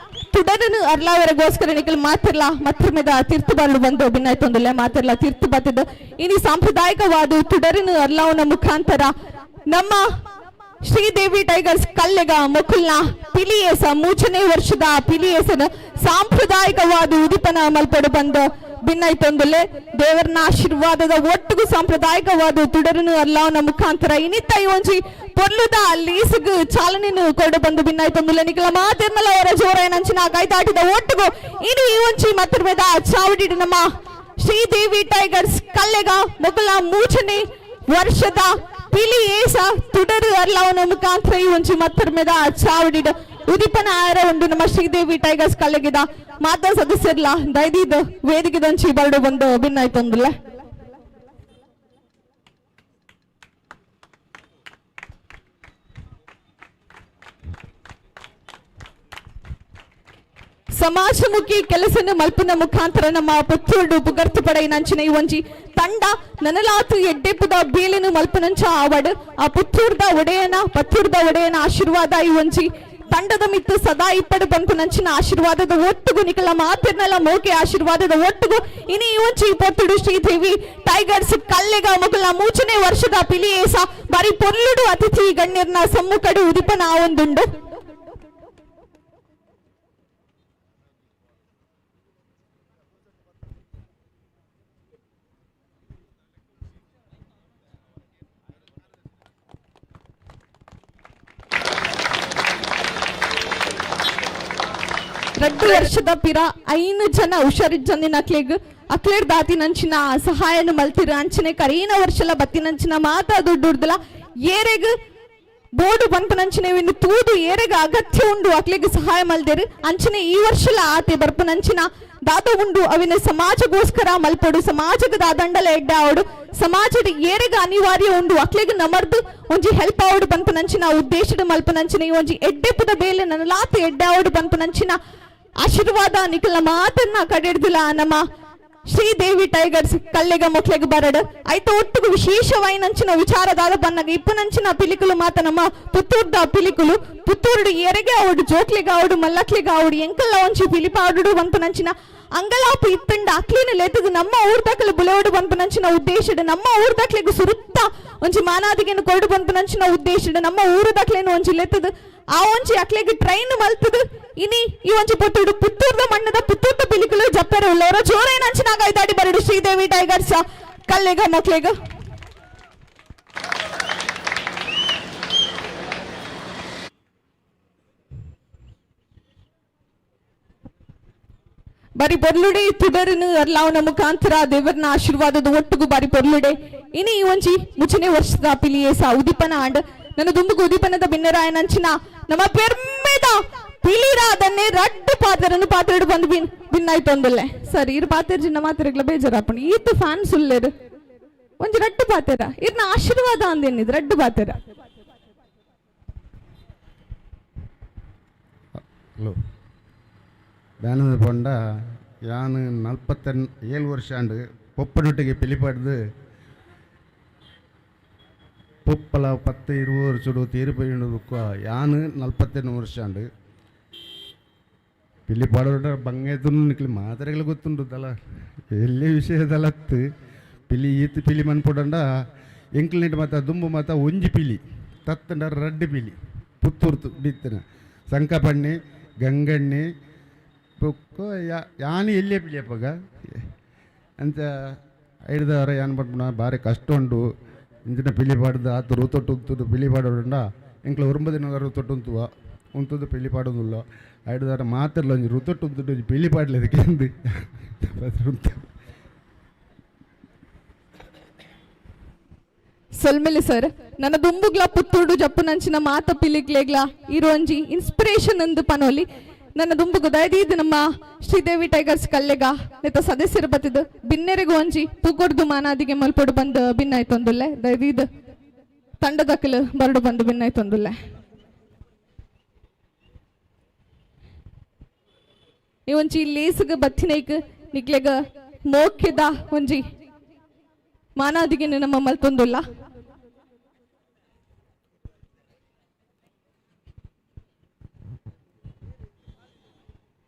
ತುಡರನು ಅರ್ಲಾವರಗೋಸ್ಕರ ನಿಖಲ್ ಮಾತಿರ್ಲ ಮತ್ರಮೆದ ತೀರ್ಥ ಬರಲು ಬಂದು ಭಿನ್ನಾಯ್ತೊಂದಿಲ್ಲ. ಮಾತಿರ್ಲ ತೀರ್ಥ ಬತ್ತಿದ್ದು ಇನಿ ಸಾಂಪ್ರದಾಯಿಕವಾದ ತುಡರನು ಅರ್ಲಾವನ ಮುಖಾಂತರ ನಮ್ಮ ಶ್ರೀದೇವಿ ಟೈಗರ್ಸ್ ಕಲ್ಲೆಗ ಮೊಕುಲ್ನ ಪಿಲಿಯೇಸ ಮೂಜನೇ ವರ್ಷದ ಪಿಲಿಯೇಸನ ಸಾಂಪ್ರದಾಯಿಕವಾದ ಉದಿಪನ ಮಲ್ಪಡು ಬಂದ ಭಿನ್ನಾಯ್ತೊಂದುಲ್ಲೆ. ದೇವರನ ಆಶೀರ್ವಾದದ ಒಟ್ಟಿಗೂ ಸಾಂಪ್ರದಾಯಿಕವಾದ ತುಡರನು ಅರ್ಲಾವನ ಮುಖಾಂತರ ಇನಿತ ಈ ಒಂಜಿ ಪೊರ್ಲುದ ಲೇಸುಗು ಚಾಲನೆಯನ್ನು ಕೊಡು ಬಂದು ಭಿನ್ನಾಯ್ತೊಂದುಲ್ಲೆ. ನಿಕಲ ಮಾತಿರ್ನಲ ಅವರ ಜೋರಾಯನಂಚಿನ ಕೈದಾಟಿದ ಒಟ್ಟಿಗೂ ಇನಿ ಈ ಒಂಜಿ ಮತ್ತರ್ಮೆದ ಚಾವಡಿ ನಮ್ಮ ಶ್ರೀದೇವಿ ಟೈಗರ್ಸ್ ಕಲ್ಲೆಗ ಮೊಕುಲ ಮೂಜನೇ ವರ್ಷದ ಪಿಲಿ ಏಸ ತುಡರು ಅರ್ಲಾವನ ಮುಖಾಂತರ ಈ ಒಂಜಿ ಮತ್ತರ್ಮೆದ ಚಾವಡಿಡ್ ಉದಿಪನ ಆಯರ ಉಂಡು. ನಮ್ಮ ಶ್ರೀದೇವಿ ಟೈಗರ್ಸ್ ಕಲೆಗಿದ ಮಾತಾ ಸದಸ್ಯರ್ಲ ದಯದೀದ್ ವೇದಿಕೆದಂಚಿ ಬರಡು ಬಂದು ಭಿನ್ನಾಯ್ತೊಂದುಲ್ಲ. ಸಮಾಜಮುಖಿ ಕೆಲಸನ ಮಲ್ಪುನ ಮುಖಾಂತರ ನಮ್ಮ ಪುತ್ತೂರು ಪುಗರ್ತು ಪಡೆಯಿನಂಚಿನ ಈ ಒಂಜಿ ತಂಡ ನನಲಾತು ಎಡ್ಡೆಪ್ಪುದ ಬೇಲೆನು ಮಲ್ಪುನಂಚ ಆವಡ್. ಆ ಪುತ್ತೂರ್ದ ಒಡೆಯನ, ಪತ್ತೂರ್ದ ಒಡೆಯನ ಆಶೀರ್ವಾದ ಈ ಒಂಜಿ ತಂಡದ ಮಿತ್ತು ಸದಾ ಇಪ್ಪಡು ಪನ್ಪುನಂಚಿನ ಆಶೀರ್ವಾದದ ಒಟ್ಟುಗು ನಿಕಲ ಮಾತಿರ್ನಲ ಮೋಕೆ ಆಶೀರ್ವಾದದ ಒಟ್ಟುಗು ಇನಿ ಈ ಒಂಜಿ ಪೊತ್ತುಡು ಶ್ರೀದೇವಿ ಟೈಗರ್ಸ್ ಕಲ್ಲೆಗ ಮೊಗಲ ಮೂಚನೇ ವರ್ಷದ ಪಿಲಿಯೇಸ ಬಾರಿ ಪೊರ್ಲುಡು ಅತಿಥಿ ಗಣ್ಯರ್ನ ಸಮ್ಮುಖಡು ಉದಿಪನ ಆವೊಂದುಂಡು. ರಡ್ಡು ವರ್ಷದ ಪಿರ 5 ಜನ ಹುಷಾರಿಜ್ಜಂದಿನ ಅಕ್ಲೆಗ್ ಅಕ್ಲೇರ್ ದಾತಿನಂಚಿನ ಸಹಾಯನು ಮಲ್ತಿರು. ಅಂಚನೆ ಕರೀನ ವರ್ಷಲ ಬತ್ತಿನಂಚಿನ ಮಾತ ದುಡ್ಡುರ್ದಲ ಏರೆಗ್ ಬೋರ್ಡು ಪನ್ಪುನಂಚಿನ ಇನ್ನು ತೂದು ಏರೆಗ್ ಅಗತ್ಯ ಉಂಡು ಅಕ್ಲೆಗ್ ಸಹಾಯ ಮಲ್ದೇರು. ಅಂಚನೆ ಈ ವರ್ಷಲ ಆತೆ ಬರ್ಪುನಂಚಿನ ದಾದ ಉಂಡು ಅವಿನ ಸಮಾಜಗೋಸ್ಕರ ಮಲ್ಪೊಡು, ಸಮಾಜದ ದಾದಂಡಲ ಎಡ್ಡೆ ಆವಡು, ಸಮಾಜದ ಏರೆಗ್ ಅನಿವಾರ್ಯ ಉಂಡು ಅಕ್ಲೆಗ್ ನಮರ್ದು ಒಂಜಿ ಹೆಲ್ಪ್ ಆವಡು ಪನ್ಪುನಂಚಿನ ಉದ್ದೇಶದ ಮಲ್ಪುನಂಚಿನ ಈ ಒಂಜಿ ಎಡ್ಡೆಪುದ ಬೇಲೆ ನನಲಾತ ಎಡ್ಡೆ ಆವಡು ಪನ್ಪುನಂಚಿನ ಆಶೀರ್ವಾದ ನಿಖಲ್ನ ಮಾತನ್ನ ಕಡೆಡ್ದಿಲ್ಲ ನಮ್ಮ ಶ್ರೀದೇವಿ ಟೈಗರ್ಸ್ ಕಲ್ಲೆಗ ಮೊಕ್ಲೆಗ್ ಬರಡ್. ಐತ ಒಟ್ಟುಗು ವಿಶೇಷವಾಯಿನಂಚಿನ ವಿಚಾರದಾದ ಬನ್ನಗ ಇಪ್ಪುನಂಚಿನ ಪಿಲಿಕುಲು ಮಾತ ನಮ್ಮ ಪುತ್ತೂರ್ದ ಪಿಲಿಕುಲು. ಪುತ್ತೂರುಡು ಎರೆಗೆ ಆವಡು, ಜೋಕ್ಲೆಗ್ ಆವಡು, ಮಲ್ಲಕ್ಲೆಗ್ ಆವಡು, ಎಂಕಲ್ಲ ಒಂಚಿ ಪಿಲಿಪಾಡುಡು ಪನ್ಪುನಂಚಿನ ಅಂಗಲಾಪು ಇತ್ತಂಡ ಅಕ್ಲಿನ ಲೆತ್ತದು ನಮ್ಮ ಊರ್ದಕಲು ಬುಲೆವಡು ಪನ್ಪುನಂಚಿನ ಉದ್ದೇಶಡ್, ನಮ್ಮ ಊರ್ದಕ್ಲೆಗ್ ಸುರುತ್ತ ಒಂಜಿ ಮಾನಾದಿಗೆನ್ ಕೊರಡು ಪನ್ಪುನಂಚಿನ ಉದ್ದೇಶಡ್ ನಮ್ಮ ಊರುದಕ್ಲೆನ್ ಒಂಜಿ ಲೆತ್ತದು ಆ ಒಂಜಿ ಅಕ್ಲೆಗ್ ಟ್ರೈನ್ ಮಲ್ತದು ಇನಿ ಈ ಒಂಜಿ ಪೊತ್ತುಡು ಪುತ್ತೂರ್ದ ಮಣ್ಣದ ಪುತ್ತೂರ್ದ ಪಿಲಿಕುಲು ಜಪ್ಪೆರೆ ಉಳ್ಳವರ ಜೋರೇನಂಚಿನ ಗೈದಾಡಿ ಬರಡು ಶ್ರೀದೇವಿ ಟೈಗರ್ಸ್ ಕಲ್ಲೆಗ ಮಕ್ಲೆಗ. ಬಾರಿ ಪೊರ್ಲುಡೆ ತುಡರನು ಅರ್ಲಾವನ ಮುಖಾಂತರ ದೇವರನ ಆಶೀರ್ವಾದದ ಒಟ್ಟುಗು ಬಾರಿ ಪೊರ್ಲುಡೆ ಇನಿ ಈ ಒಂಜಿ ಮುಚ್ಚನೆ ವರ್ಷದ ಪಿಲಿಯೇಸ ಉದಿಪನ ಆಂಡ್ ನನ್ನ ದುಂಬುಗು ಉದಿಪನದ ಬಿನ್ನರಾಯನಂಚಿನ ನಮ್ಮ ಪೆರ್ಮೆದ ಪಿಲಿರಾದನ್ನೇ ರಡ್ಡು ಪಾತ್ರನು ಪಾತ್ರೆಡು ಬಂದು ಬಿನ್ ಬಿನ್ನಾಯ್ತೊಂದುಲ್ಲೆ. ಸರಿ, ಇರು ಪಾತ್ರ ಜಿನ್ನ ಮಾತ್ರಗ್ಲ ಬೇಜಾರಾಪುಂಡು. ಈತ್ ಫ್ಯಾನ್ಸ್ ಉಲ್ಲೇರು ಒಂಜಿ ರಡ್ಡು ಪಾತೆರ ಇರ್ನ ಆಶೀರ್ವಾದ ಅಂದೇನಿದ್ ರಡ್ಡು ಪಾತೆರ. ಹಲೋ, ಬ್ಯಾನದ ಪಂಡ ಯಾನು 47 ವರ್ಷ ಆಂಡ್ ಪೊಪ್ಪನೊಟ್ಟಿಗೆ ಪಿಲಿಪಾಡ್ದು ಪೊಪ್ಪಲ 10-20 ವರ್ಷಡು ತೀರು ಬೊಕ್ಕ ಯಾನು 48 ವರ್ಷ ಆಂಡ್ ಪಿಲಿಪಾಡೋಡ ಬಂಗೈತುನು ನಿಕ್ಲಿ ಮಾತ್ರೆಗಳು ಗೊತ್ತುಂಡು ದಲ ಎಲ್ಲಿ ವಿಷಯದಲತ್ತು ಪಿಲಿ ಈತ್ ಪಿಲಿ ಮನ್ಪುಡಂಡ ಎಂಕ್ಲೆಂಟ್ ಮಾತ ದುಂಬು ಮಾತ ಒಂಜಿ ಪಿಲಿ ತತ್ತಂಡ ರಡ್ಡು ಪಿಲಿ ಪುತ್ತೂರ್ತು ಬಿತ್ತನ ಸಂಕಪಣ್ಣಿ ಗಂಗಣ್ಣಿ ಬೊಕ್ಕ ಯಾನು ಎಲ್ಲೇ ಪಿಲಿಯಪ್ಪಗ ಅಂಚ ಐಡ್ದವರ ಯಾನ್ ಪನ್ಪುನ ಬಾರಿ ಕಷ್ಟ ಉಂಡು ಇಂಚಿನ ಪಿಲಿ ಪಾಡ್ದು ಆತು ಋತೊಟ್ಟು ಉಂತುದು ಪಿಲಿ ಪಾಡೋಡುಂಡ ಎಂಕ್ಲ ಒರುಂಬ ದಿನ ಋತೊಟ್ಟು ಉಂತುವ ಉಂತುದು ಪಿಲಿ ಪಾಡೋದುಲ್ಲ ಐಡ್ದವರ ಮಾತ್ರಲ್ಲ ಒಂಜಿ ಋತೊಟ್ಟು ಉಂತುದು ಒಂಜಿ ಪಿಲಿ ಪಾಡ್ಲದಕ್ಕೆ ಅಂದು ಉಂತು. ಸೊಲ್ಮೆಲೆ ಸರ್, ನನ್ನ ದುಂಬುಗ್ಲ ಪುತ್ತೂಡು ಜಪ್ಪುನಂಚಿನ ಮಾತ ಪಿಲಿಗ್ಲೇಗ್ಲ ಇರೋಂಜಿ ಇನ್ಸ್ಪಿರೇಷನ್ ಅಂದು ಪನೋಲಿ. ನನ್ನ ದುಂಬುಗು ದಯದೀದು ನಮ್ಮ ಶ್ರೀದೇವಿ ಟೈಗರ್ಸ್ ಕಲ್ಲೆಗ ನೆತ್ತ ಸದಸ್ಯರು ಬತ್ತಿದ್ದು ಬಿನ್ನೆರೆಗು ಒಂಜಿ ಪೂಕೊಡ್ದು ಮಾನಾದಿಗೆ ಮಲ್ಪೊಡು ಬಂದು ಬಿನ್ನಾಯ್ತೊಂದುಲ್ಲೆ. ದಯದೀದು ತಂಡದಕ್ಕಲು ಬರಡು ಬಂದು ಬಿನ್ನಾಯ್ತೊಂದುಲ್ಲೆ. ಈ ಒಂಜಿ ಲೇಸುಗ ಬತ್ತಿನೈಕ್ ನಿಕ್ಲೆಗ ಮೋಕ್ಯದ ಒಂಜಿ ಮಾನಾದಿಗೆ ನಮ್ಮ ಮಲ್ತೊಂದುಲ್ಲ.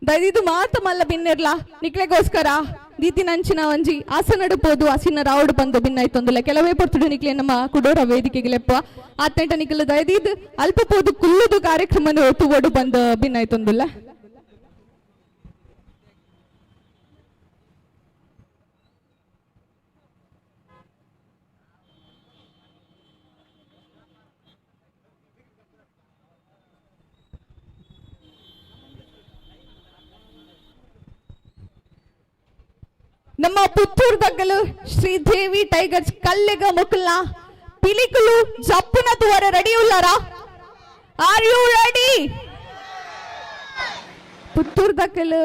ದಯದಿದು ಮಾತ ಮಲ್ಲ ಬಿನ್ನೆರ್ಲ ನಿಕ್ಲೆಗೋಸ್ಕರ ದೀತಿನಂಚಿನ ಒಂಜಿ ಆಸನಡು ಪೋದು ಹಸಿನ ರಾವುಡು ಬಂದು ಬಿನ್ನಾಯ್ತೊಂದುಲ್ಲ. ಕೆಲವೇ ಪೊರ್ತುಡು ನಿಕ್ಲೆ ನಮ್ಮ ಕುಡೋರ ವೇದಿಕೆಗೆ ಲೆಪ್ಪ ಆತ್ನೆಟ ನಿಕ್ಲ ದಯದೀದ್ ಅಲ್ಪ ಪೋದು ಕುಲ್ಲುದು ಕಾರ್ಯಕ್ರಮನ ತೂವಡು ಬಂದು ಬಿನ್ನಾಯ್ತೊಂದುಲ್ಲ. ನಮ್ಮ ಪುತ್ತೂರು ದಗ್ಗಲು ಶ್ರೀದೇವಿ ಟೈಗರ್ಸ್ ಕಲ್ಲೆಗ ಮುಕುಲ್ನ ಪಿಲಿಕುಲು ಜಪ್ಪುನ ತುವರ ರೆಡಿ ಉಲ್ಲಾರ? Are you ready? Puttur ದಕ್ಕಲು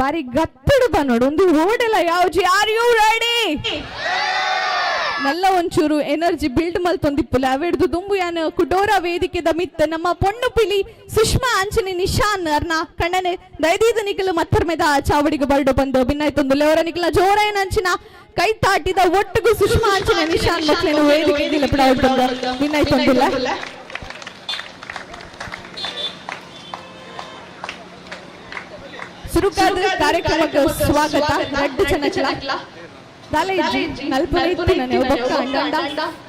ಬಾರಿ ಗತ್ತಡು ಬನ್ನೋಡು ಒಂದು ಓಡೆಲ್ಲ ಯಾವ್ಜಿ. Are you ready? ನಲ್ಲ ಒಂಚೂರು ಎನರ್ಜಿ ಬಿಲ್ಡ್ ಮಲ್ತೊಂದಿಪ್ಪುಲೆ ಅವೆಡ್ದು ದುಂಬು ಯಾನ್ ಕುಡೋರ ವೇದಿಕೆದ ಮಿತ್ತ ನಮ್ಮ ಪೊಣ್ಣು ಪಿಲಿ ಸುಷ್ಮಾ ಅಂಚನೆ ನಿಶಾನ್ ಅರ್ನ ಕಣ್ಣನೆ ದಯದೀದ ನಿಕಲು ಮತ್ತರ್ಮೆದ ಚಾವಡಿಗೆ ಬರಡು ಬಂದು ಬಿನ್ನಾಯ್ತೊಂದು ಲೆವರ ನಿಕಲ ಜೋರಾಯನ ಅಂಚಿನ ಕೈ ತಾಟಿದ ಒಟ್ಟಿಗೂ ಸುಷ್ಮಾ ಅಂಚನೆ ನಿಶಾನ್ ಮಕ್ಕಳನ್ನು ವೇದಿಕೆ ಬಂದು ಬಿನ್ನಾಯ್ತೊಂದಿಲ್ಲ. ಸುರುಕಾದ ಕಾರ್ಯಕ್ರಮಕ್ಕೆ ಸ್ವಾಗತ. ರಡ್ಡು ಜನಕ್ಲ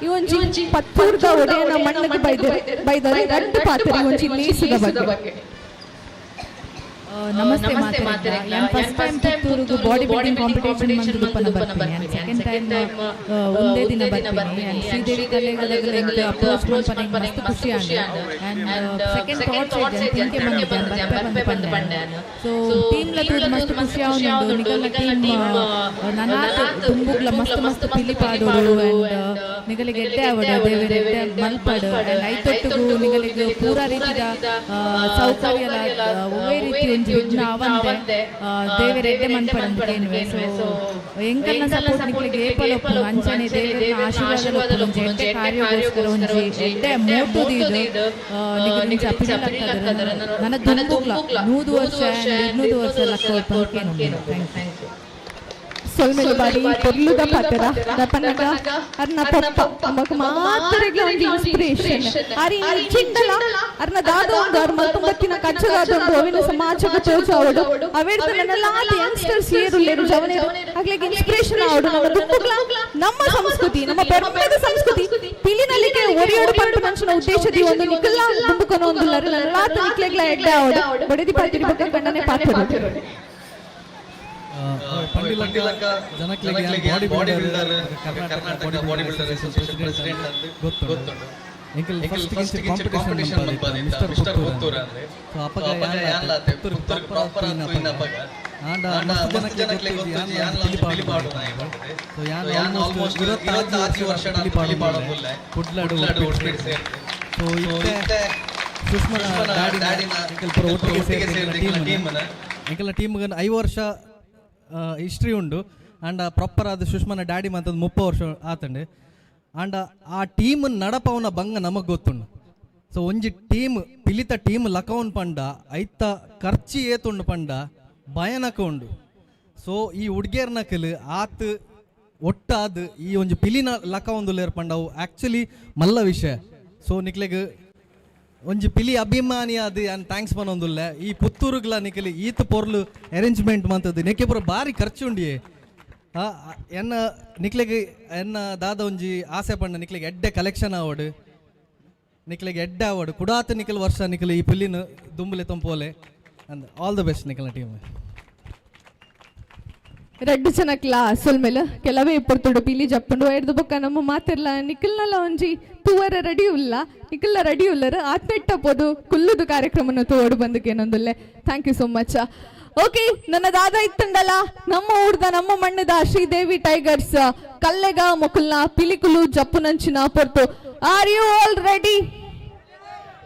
ಈ ಒಂಜಿ ಪತ್ತೂರ್ದ ಒಡೆಯನ ಮಣ್ಣಗೆ ಬೈದರೆ ಬೈದರೆ ರಡ್ಡು ಪಾತ್ರ ಈ ಒಂಜಿ ಲೇಸುದ ಬಗ್ಗೆ. ನಮಸ್ತೆ ಮಾತರೆಗ್ಲ. ಯಾನ್ ಫಸ್ಟ್ ಟೈಮ್ ಪುತ್ತೂರುಗು ಬಾಡಿ ಬಿಲ್ಡಿಂಗ್ ಕಾಂಪಿಟೇಷನ್ ಮಂತುದು ಪನ ಬರ್ಪಿನಿ. ಆ್ಯಂಡ್ ಸೆಕೆಂಡ್ ಟೈಮ್ ಒಂದೇ ದಿನ ಬರ್ಪಿನಿ. ಆ್ಯಂಡ್ ಶ್ರೀದೇವಿ ಕಲೆಗದಗಲ ಎಂಕ್ ಅಪ್ರೋಚ್ ಮನ್ಪನ ಮಸ್ತ್ ಖುಷಿ ಆಂಡ್. ಆ್ಯಂಡ್ ಸೆಕೆಂಡ್ ಥಾಟ್ಸ್ ಇಜ್ಜಿ ಥಿಂಕ್ ಮಂದಿದ್ದೆ ಬರ್ಪೆ ಬಂದು ಪಂಡೆ. ಸೊ ಟೀಮ್ ಲ ತೂದು ಮಸ್ತ್ ಖುಷಿ ಆವೊಂದುಂಡು. ನಿಗಲ್ನ ಟೀಮ್ ನನಾತ್ ದುಂಬುಗ್ಲ ಮಸ್ತ್ ಮಸ್ತ್ ಪಿಲಿ ಪಾಡೋಡು. ಆ್ಯಂಡ್ ನಿಗಲಿಗೆ ಎಡ್ಡೆ ಆವಡ್ ದೇವೆರ್ ಎಡ್ಡೆ ಮಲ್ಪಡ್. ಆ್ಯಂಡ್ ಐತೊಟ್ಟುಗು ನಿಗಲಿಗೆ ಪೂರ ರೀತಿದ ಸೌಕರ್ಯ ಒವ್ವೇ ರೀತಿ ಒಂಜಿ ವಿಘ್ನ ಆವಂದೆ ದೇವೆರ್ ಎಡ್ಡೆ ಮನ್ಪಡ್ ಕೇನುವೆ. ಸೊ ಎಂಕಲ್ನ ಸಪೋರ್ಟ್ ನಿಕ್ಲೆಗ್ ಏಪಲ ಉಪ್ಪುಂಡು. ಅಂಚನೆ ದೇವೆರ್ನ ಆಶೀರ್ವಾದ ಒಂಜಿ ಎಡ್ಡೆ ಕಾರ್ಯಗೋಸ್ಕರ ಒಂಜಿ ಎಡ್ಡೆ ಮೋಟು ದೀದ್ ನಿಗಲಿಂಚ ಪಿಲಿ ಲಕ್ಕದರ್ ನನ ದುಂಬುಗ್ಲ 100 ವರ್ಷ 200 ವರ್ಷ ಲಕ್ಕ thank you. ಸೊಲ್ಮೆಲು ಬಾರಿ ಪೊರ್ಲುದ ಪಾತೆರ ದಪನಗ ಅರ್ನ ಪಪ್ಪ ನಮಕ್ ಮಾತರೆಗ್ಲ ಒಂಜಿ ಇನ್ಸ್ಪಿರೇಷನ್. ಅರಿ ಚಿಂಡಲ ಅರ್ನ ದಾದ ಒಂದು ಅರ್ ಮಲ್ತೊಂಬತ್ತಿನ ಕಚ್ಚದಾದ ಒಂದು ಅವಿನ ಸಮಾಜಕ್ಕೆ ತೋಜಾವಡು. ಅವೇರ್ದ ನನ್ನಲಾದ ಯಂಗ್ಸ್ಟರ್ಸ್ ಏರುಲ್ಲೇರು ಜವನೇರು ಅಗ್ಲಿಗೆ ಇನ್ಸ್ಪಿರೇಷನ್ ಆವಡು. ನಮ್ಮ ದುಪ್ಪುಗ್ಲ ನಮ್ಮ ಸಂಸ್ಕೃತಿ, ನಮ್ಮ ಪೆರ್ಮೆದ ಸಂಸ್ಕೃತಿ ಪಿಲಿನಲ್ಲಿಗೆ ಒರಿಯೋಡು ಪಂಪು ಮನುಷ್ಯನ ಉದ್ದೇಶದಿ ಒಂದು ನಿಕಲ್ಲ ದುಂಬುಕೊನ ಒಂದು ಲರು ನನ್ನಲಾದ ನಿಕ್ಲೆಗ್ಲ ಎಡ್ಡೆ ಆವಡು. ಬಡದಿ ಪಾತಿರಿ ಬೊಕ್ಕ ಕಣ್ಣನೆ ಪಾತ್ರ. ಪಂಡಿಲಕ್ಕ ಜನಕ್ಲೆಗ್ body builder, Karnataka body builder association president ಅಂದ್ ಗೊತ್ತುಂಡು. ಎಂಕಲ್ ಫಸ್ಟ್ ಕಾಂಪಿಟಿಷನ್ ಮನ್ಪಾದಿತ್ತ ಮಿಸ್ಟರ್ ಪುತ್ತೂರ್ ಅಂದ್ರೆ. ಸೊ ಅಪಗ ಯಾನ್ಲಾತೆ ಪುತ್ತೂರ್ ಪ್ರಾಪರ್ ತೂಯಿನ ಅಪಗ. ಆಂಡ ಮಸ್ತ್ ಜನಕ್ಲೆಗ್ ಗೊತ್ತುಜ್ಜಿ ಯಾನ್ಲ ಒಂಜಿ ಪಿಲಿ ಪಾಡುನಾಯೆ ಪಂಡುದು. ಸೊ ಯಾನ್ ಆಲ್ಮೋಸ್ಟ್ 26 ವರ್ಷ ಪಿಲಿ ಪಾಡೊಂದುಲ್ಲೆ ಕುಡ್ಲಡ್ ಉಡುಪಿಡ್ ಸೇರ್ದ್. ಸೊ ಇತ್ತೆ ಸುಷ್ಮನ ಡ್ಯಾಡಿನ ಎಂಕಲ್ ಪೂರ ಒಟ್ಟಿಗೆ ಸೇರ್ದ್ ಎಂಕಲ್ನ ಟೀಮ್ ನ. ಎಂಕಲ್ನ ಟೀಮ್ 5 ವರ್ಷ ಹಿಸ್ಟ್ರಿ ಉಂಡು. ಆಂಡ ಪ್ರಾಪರ್ ಆದ ಸುಷ್ಮನ ಡ್ಯಾಡಿ ಮಂತದ್ದು 30 ವರ್ಷ ಆತಂಡು. ಆಂಡ ಆ ಟೀಮ್ ನಡಪವನ ಬಂಗ ನಮಗ್ ಗೊತ್ತುಂಡು. ಸೊ ಒಂಜಿ ಟೀಮ್ ಪಿಲಿತ ಟೀಮ್ ಲಕೌನ್ ಪಂಡ ಐತ ಖರ್ಚಿ ಏತುಂಡು ಪಂಡ ಭಯಾನಕ ಉಂಡು. ಸೊ ಈ ಹುಡ್ಗೇರ್ನಕಲ್ ಆತ್ ಒಟ್ಟಾದ್ ಈ ಒಂಜಿ ಪಿಲಿನ ಲಕೌಂದುಲ್ಲೇರ್ ಪಂಡ ಅವು ಆ್ಯಕ್ಚುಲಿ ಮಲ್ಲ ವಿಷಯ. ಸೊ ನಿಕ್ಲೆಗ್ ಒಂಜಿ ಪಿಲಿ ಅಭಿಮಾನಿ ಅದು ಯಾನ್ thanks ಪನೊಂದುಲ್ಲೆ. ಈ ಪುತ್ತೂರುಗ್ಲ ನಿಕಲಿ ಈತ್ ಪೊರ್ಲು ಅರೇಂಜ್ಮೆಂಟ್ ಮಂತದ್ದು ನೆಕ್ಕೆ ಪೂರ ಬಾರಿ ಖರ್ಚು ಉಂಡಿಯೇ. ಎನ್ನ ನಿಕ್ಲೆಗ್ ಎನ್ನ ದಾದ ಒಂಜಿ ಆಸೆ ಪಂಡ ನಿಕ್ಲೆಗ್ ಎಡ್ಡೆ ಕಲೆಕ್ಷನ್ ಆವಡು, ನಿಕ್ಲೆಗ್ ಎಡ್ಡೆ ಆವಡು, ಕುಡಾತ ನಿಕಲ್ ವರ್ಷ ನಿಕಲ್ ಈ ಪಿಲಿನ ದುಂಬುಲೆ ತಂಪೋಲೆ ಅಂದ್ ಆಲ್ the best ನಿಕಲ್ನ ಟೀಮ್. ರಡ್ಡು ಜನಕ್ಲ ಸೊಲ್ಮೆಲ್ ಕೆಲವೇ ಪೊರ್ತುಡು ಪಿಲಿ ಜಪ್ಪುಂಡು ಎಡ್ದು ಬೊಕ್ಕ ನಮ್ಮ ಮಾತಿರ್ಲ ನಿಖಲ್ನಲ ಒಂಜಿ ತೂವರ ರೆಡಿ ಉಲ್ಲ, ನಿಖಲ್ನ ರೆಡಿ ಉಲ್ಲರು ಆತ್ನೆಟ್ಟ ಪೋದು ಕುಲ್ಲುದು ಕಾರ್ಯಕ್ರಮನ ತೋಡು ಬಂದಕ್ಕೆ. Thank you so much. Okay, ನನ್ನ ದಾದ ಇತ್ತಂಡಲ ನಮ್ಮ ಊರ್ದ ನಮ್ಮ ಮಣ್ಣದ ಶ್ರೀದೇವಿ ಟೈಗರ್ಸ್ ಕಲ್ಲೆಗ ಮೊಕುಲ್ನ ಪಿಲಿಕುಲು ಜಪ್ಪುನಂಚಿನ ಪೊರ್ತು. Are you all ready?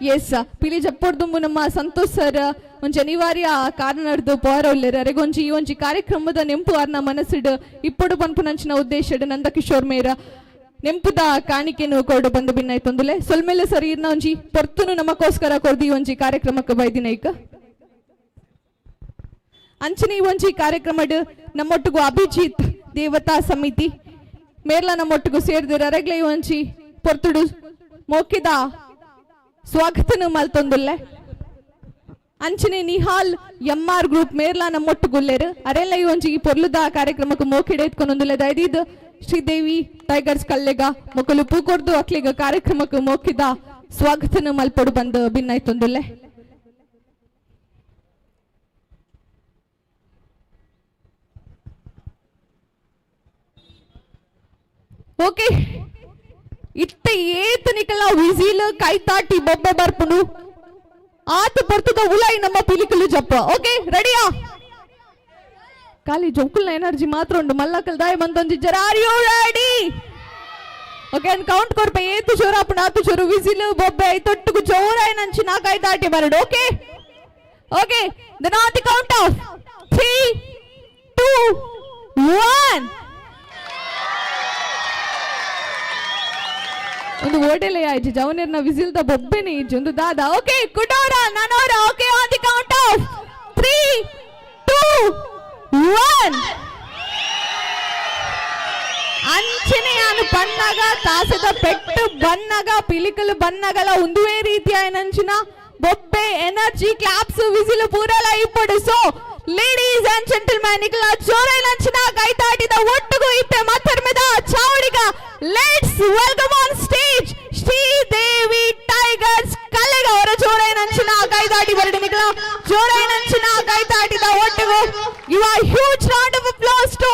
Yes. ಪಿಲಿ ಜಪ್ಪೊಡ್ದುಂಬು ನಮ್ಮ ಸಂತೋಷ್ ಸರ್ ಒಂಜಿ ಅನಿವಾರ್ಯ ಕಾರಣ ನಡೆದು ಪೋರ ಉಲ್ಲೆರ್. ಅರೆಗೊಂಜಿ ಈ ಒಂಜಿ ಕಾರ್ಯಕ್ರಮದ ನೆಂಪು ಆರ್ನ ಮನಸ್ಸಿಡ್ ಇಪ್ಪಡು ಪನ್ಪುನಂಚಿನ ಉದ್ದೇಶಡ್ ನಂದಕಿಶೋರ್ ಮೇರ ನೆಂಪುದ ಕಾಣಿಕೆನು ಕೊಡು ಬಂದು ಭಿನ್ನಾಯ್ತೊಂದುಲೆ. ಸೊಲ್ಮೆಲೆ ಸರ್, ಇರ್ನ ಒಂಜಿ ಪೊರ್ತುನು ನಮಕೋಸ್ಕರ ಕೊರ್ದಿ ಒಂಜಿ ಕಾರ್ಯಕ್ರಮಕ್ಕೆ ಬೈದಿನೈಕ್. ಅಂಚನೆ ಈ ಒಂಜಿ ಕಾರ್ಯಕ್ರಮಡ್ ನಮ್ಮೊಟ್ಟಿಗೂ ಅಭಿಜಿತ್ ದೇವತಾ ಸಮಿತಿ ಮೇರ್ಲ ನಮ್ಮೊಟ್ಟಿಗೂ ಸೇರ್ದಿರ. ಅರೆಗ್ಲೆ ಈ ಒಂಜಿ ಪೊರ್ತುಡು ಮೋಕಿದ ಸ್ವಾಗತನು ಮಲ್ತೊಂದುಲ್ಲೆ. ಅಂಚನೆ ನಿಹಾಲ್ ಎಂ ಆರ್ ಗ್ರೂಪ್ ಮೇರ್ಲಾ ನಮ್ಮೊಟ್ಟುಗುಲ್ಲೇರು. ಅರೆಲ್ಲ ಈ ಒಂಜಿ ಈ ಪೊರ್ಲುದ ಕಾರ್ಯಕ್ರಮಕ್ಕೆ ಮೋಕಿಡೆ ಎತ್ಕೊಂಡೊಂದುಲ್ಲೆ. ದಯದೀದ್ ಶ್ರೀದೇವಿ ಟೈಗರ್ಸ್ ಕಲ್ಲೆಗ ಮೊಕಲು ಪೂ ಕೊರ್ದು ಅಕ್ಲಿಗ ಕಾರ್ಯಕ್ರಮಕ್ಕೆ ಮೋಕಿದ ಸ್ವಾಗತನು ಮಲ್ಪೊಡು ಬಂದು ಭಿನ್ನಾಯ್ತೊಂದುಲ್ಲೆ. ಓಕೆ, ಇತ್ತ ಏತ್ ನಿಕಲ ವಿಸಿಲ್ ಕೈತಾಟಿ ಬೊಬ್ಬೆ ಬರ್ಪುಂಡು ಆತ ಪೊರ್ತುದ ಉಲಾಯಿ ನಮ್ಮ ಪಿಲಿಕುಲು ಜಪ್ಪ. ಓಕೆ, ರೆಡಿಯಾ? ಖಾಲಿ ಜೋಕುಲ್ನ ಎನರ್ಜಿ ಮಾತ್ರ ಉಂಡು ಮಲ್ಲಕಲ್ ದಾಯ ಬಂದೊಂಜಿ ಜರ. Are you ready? Okay, and count ಕೊರ್ಪೆ. ಏತು ಜೋರು ಆಪುಂಡು ಆತು ಜೋರು ವಿಸಿಲ್ ಬೊಬ್ಬೆ ತೊಟ್ಟುಗು ಜೋರಾಯಿ ನಂಚಿನ ಕೈತಾಟಿ ಬರಡು. Okay okay, then on the count of 3 2 1. ಒಂದು ಓಟೆಲೆ ಆಯ್ತು ಜವನೇರ್ನ ವಿಸಿಲ್ದ ಬೊಬ್ಬೆನೆ ಇಜ್ಜಿ ಒಂದು ದಾದ. Okay, ಕುಡೋರ ನನೋರ. Okay, on the count of 3 2 1. ಅಂಚನೆ ಯಾನು ಪಣ್ಣಗ ತಾಸದ ಪೆಟ್ಟು ಬನ್ನಗ ಪಿಲಿಕಲು ಬನ್ನಗಲ ಒಂದುವೇ ರೀತಿಯ ನಂಚಿನ ಬೊಬ್ಬೆ ಎನರ್ಜಿ ಕ್ಲಾಪ್ಸ್ ವಿಸಿಲು ಪೂರಲ ಇಪ್ಪಡು. ಸೊ ಲೇಡೀಸ್ ಅಂಡ್ ಜೆಂಟಲ್ಮ್ಯಾನ್, ನಿಕಲ ಜೋರೈನಂಚಿನ ಕೈತಾಟಿದ ಒಟ್ಟುಗು ಇತ್ತೆ ಮತ್ತರ್ಮೆದ ಚಾವಡಿಗ let's welcome on stage Sridevi Tigers ಕಲೆಗ. ಅವರ ಜೋರೈನಂಚಿನ ಕೈತಾಟಿ ಬರಡಿ. ನಿಕಲ ಜೋರೈನಂಚಿನ ಕೈತಾಟಿದ ಒಟ್ಟುಗು you are huge round of applause to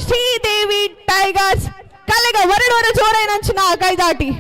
Sridevi Tigers ಕಲೆಗ. ವರಡವರ ಜೋರೈನಂಚಿನ ಕೈದಾಟಿ.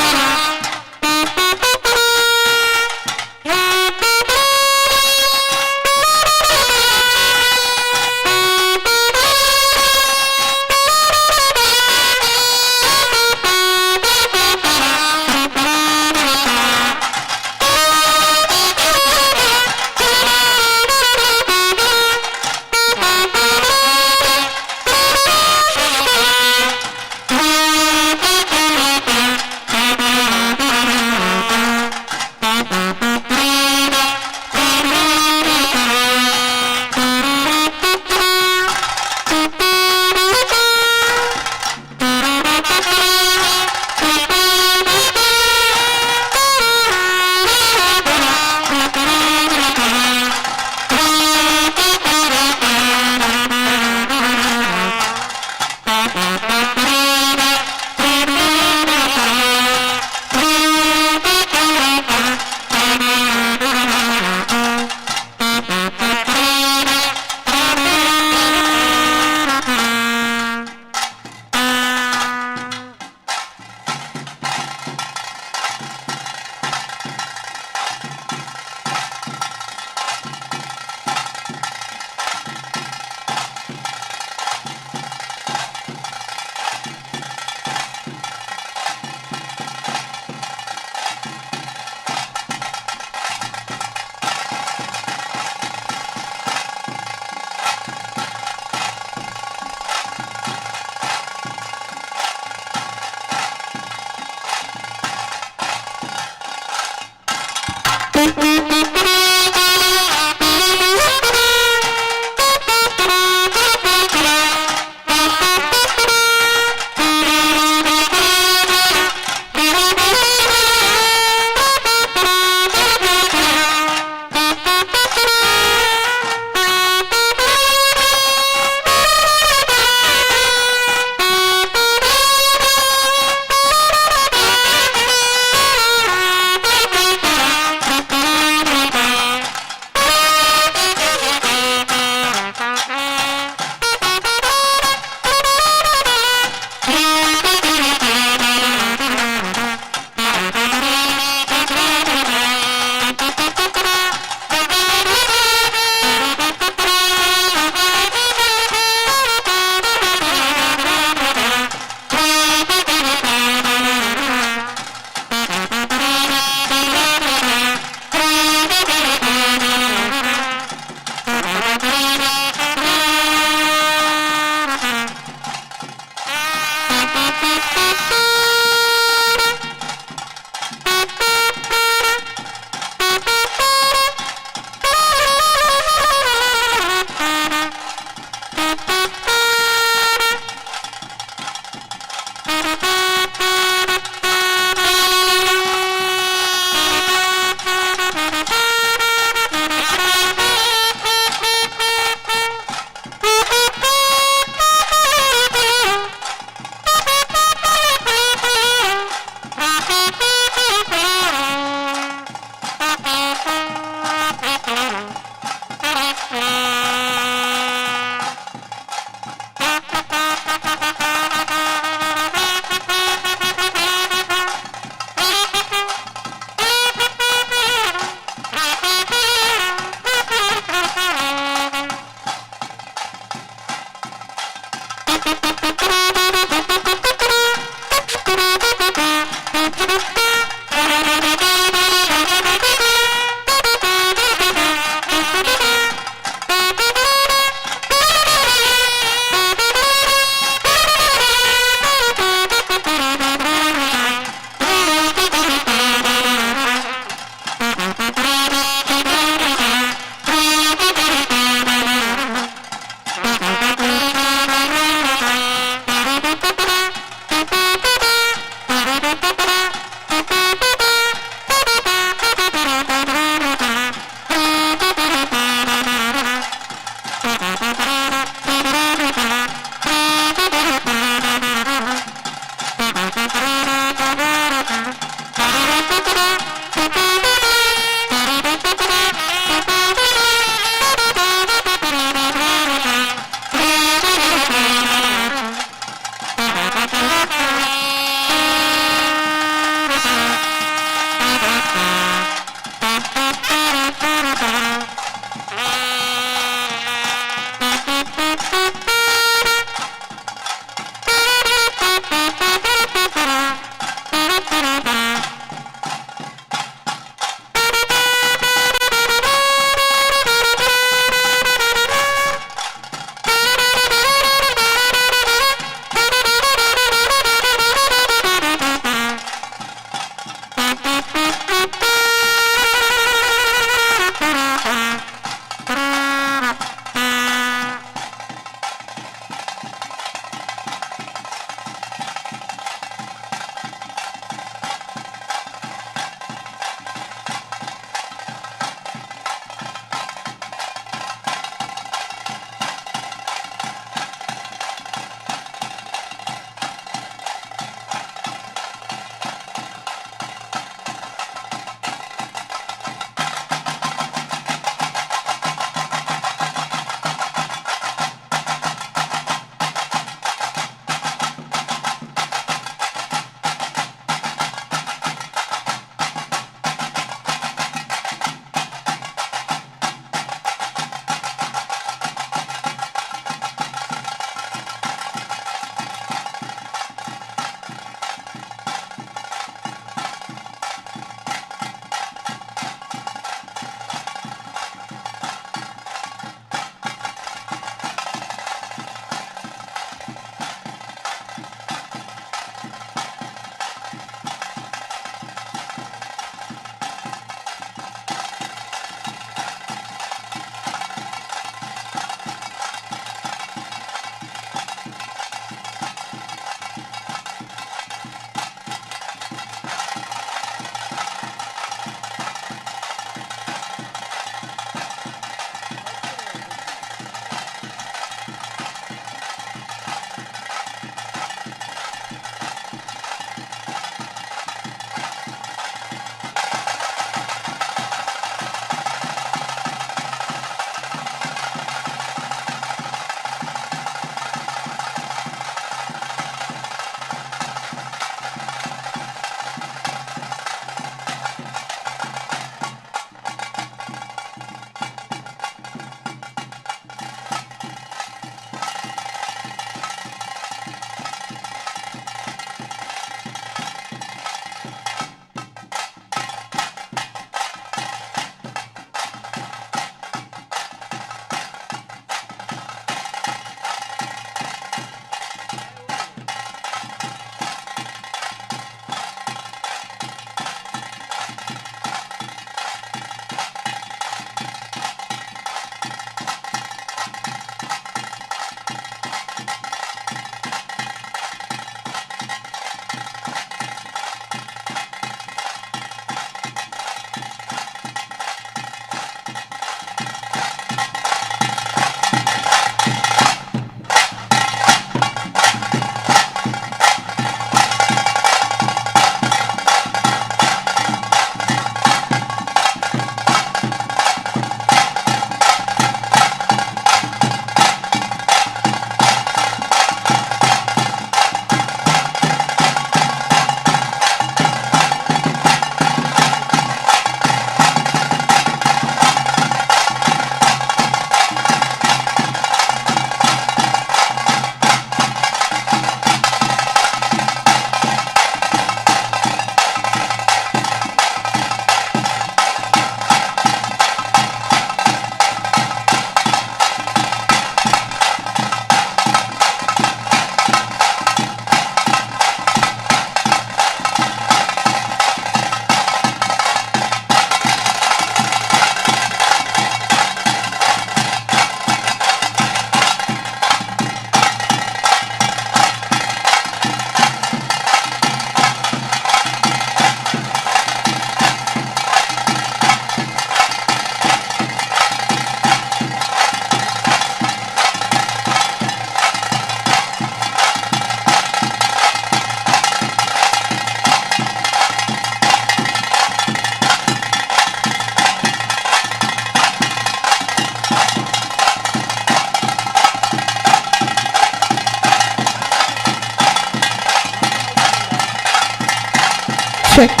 ಚೆಕ್.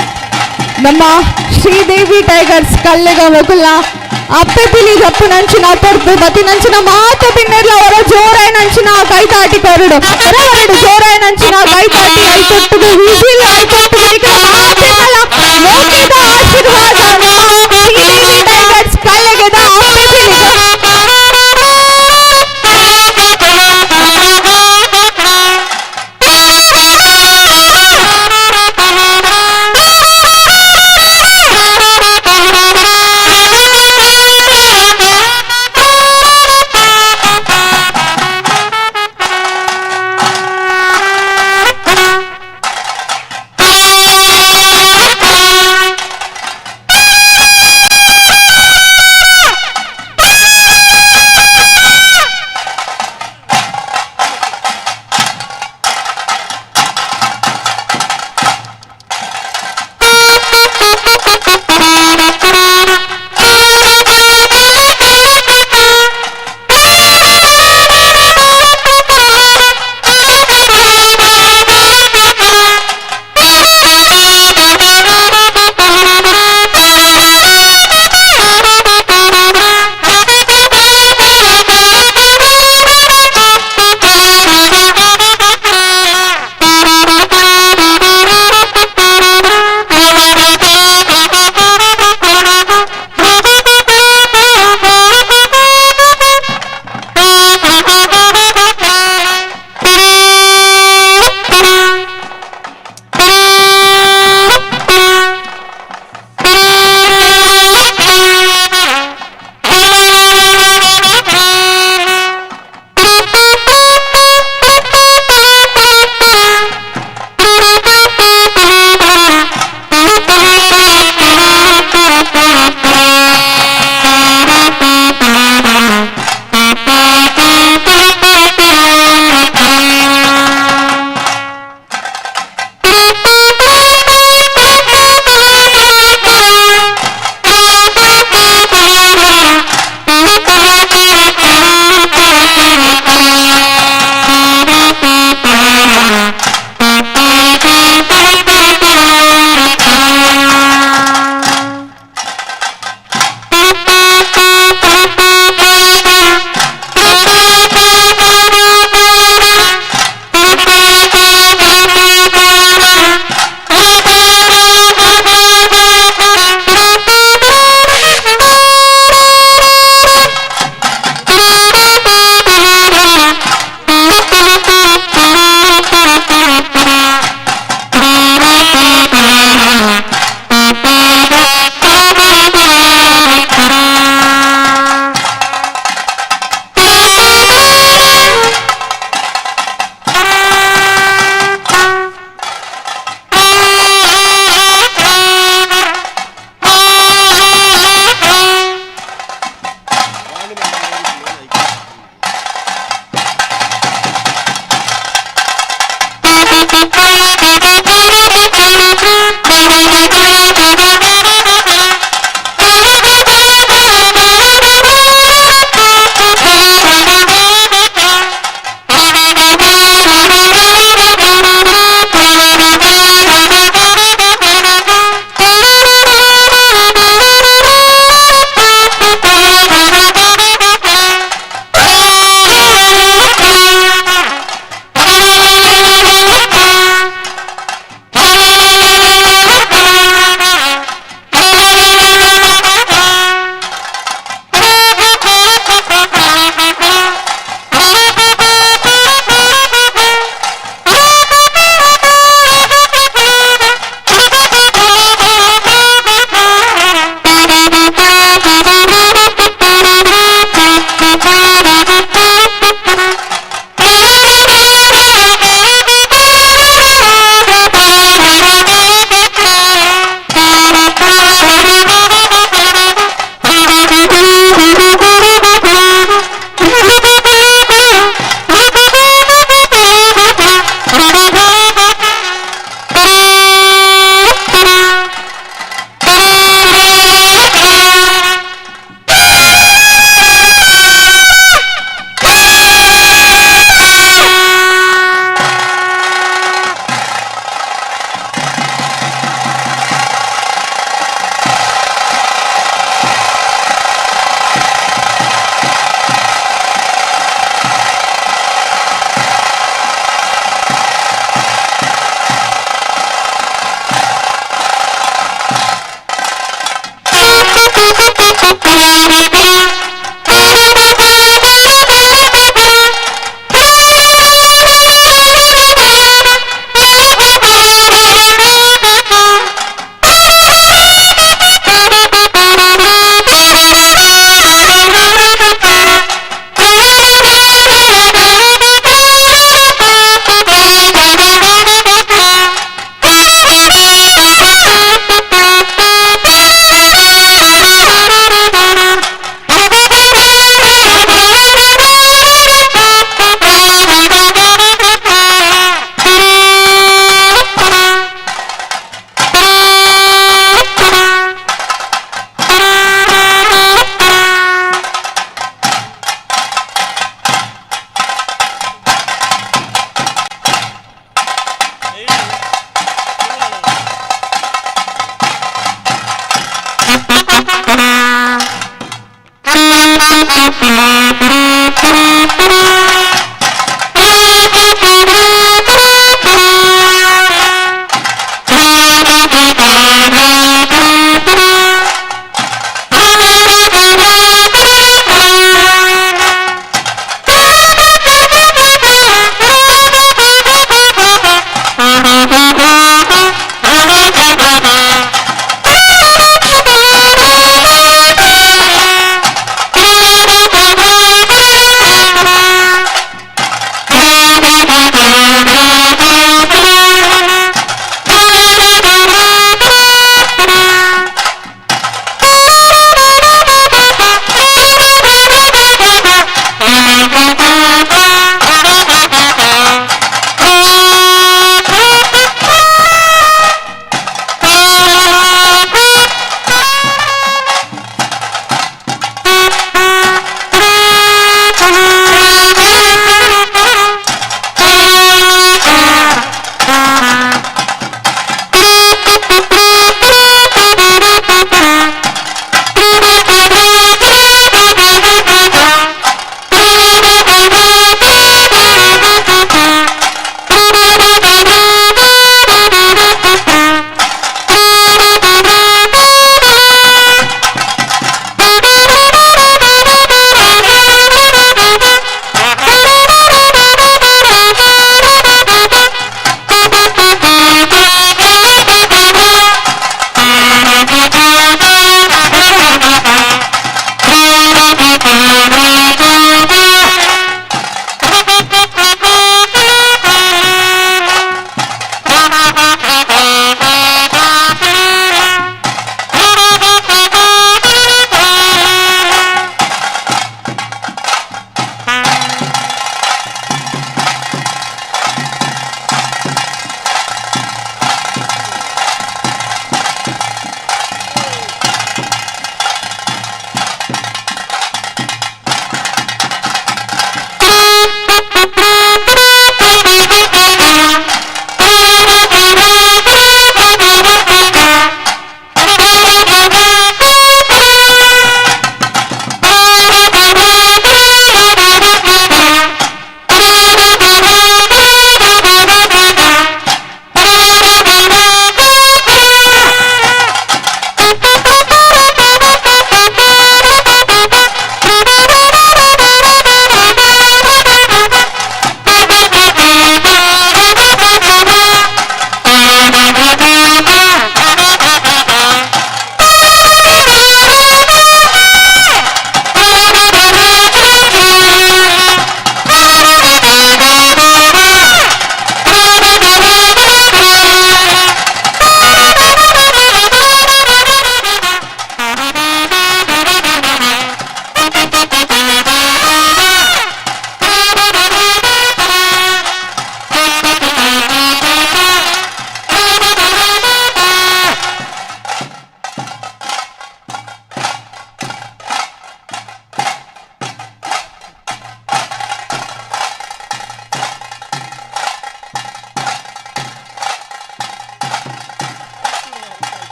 ನಮ್ಮ ಶ್ರೀದೇವಿ ಟೈಗರ್ಸ್ ಕಲ್ಲೆಗ ಮೊಗುಲ್ನ ಅಪ್ಪೆ ಪಿಲಿ ಜಪ್ಪುನಂಚಿನ ಪೊರ್ತು ಬತ್ತಿನಂಚಿನ ಮಾತ ಬಿನ್ನೆರ್ಲ ಅವರ ಜೋರಾಯಿನಂಚಿನ ಕೈ ತಾಟಿ ಕೊರಡು ಹೊರಡು. ಜೋರಾಯಿನಂಚಿನ ಕೈ ತಾಟಿ ಐತೊಟ್ಟಿಗೆ ವಿಸಿಲ್, ಐತೊಟ್ಟಿಗೆ ಮಾತೆಲ್ಲ ಮೋಕೆದ ಆಶೀರ್ವಾದ ನಮ್ಮ ಶ್ರೀದೇವಿ ಟೈಗರ್ಸ್ ಕಲ್ಲೆಗೆದ ಅಪ್ಪೆ ಪಿಲಿಗೆ.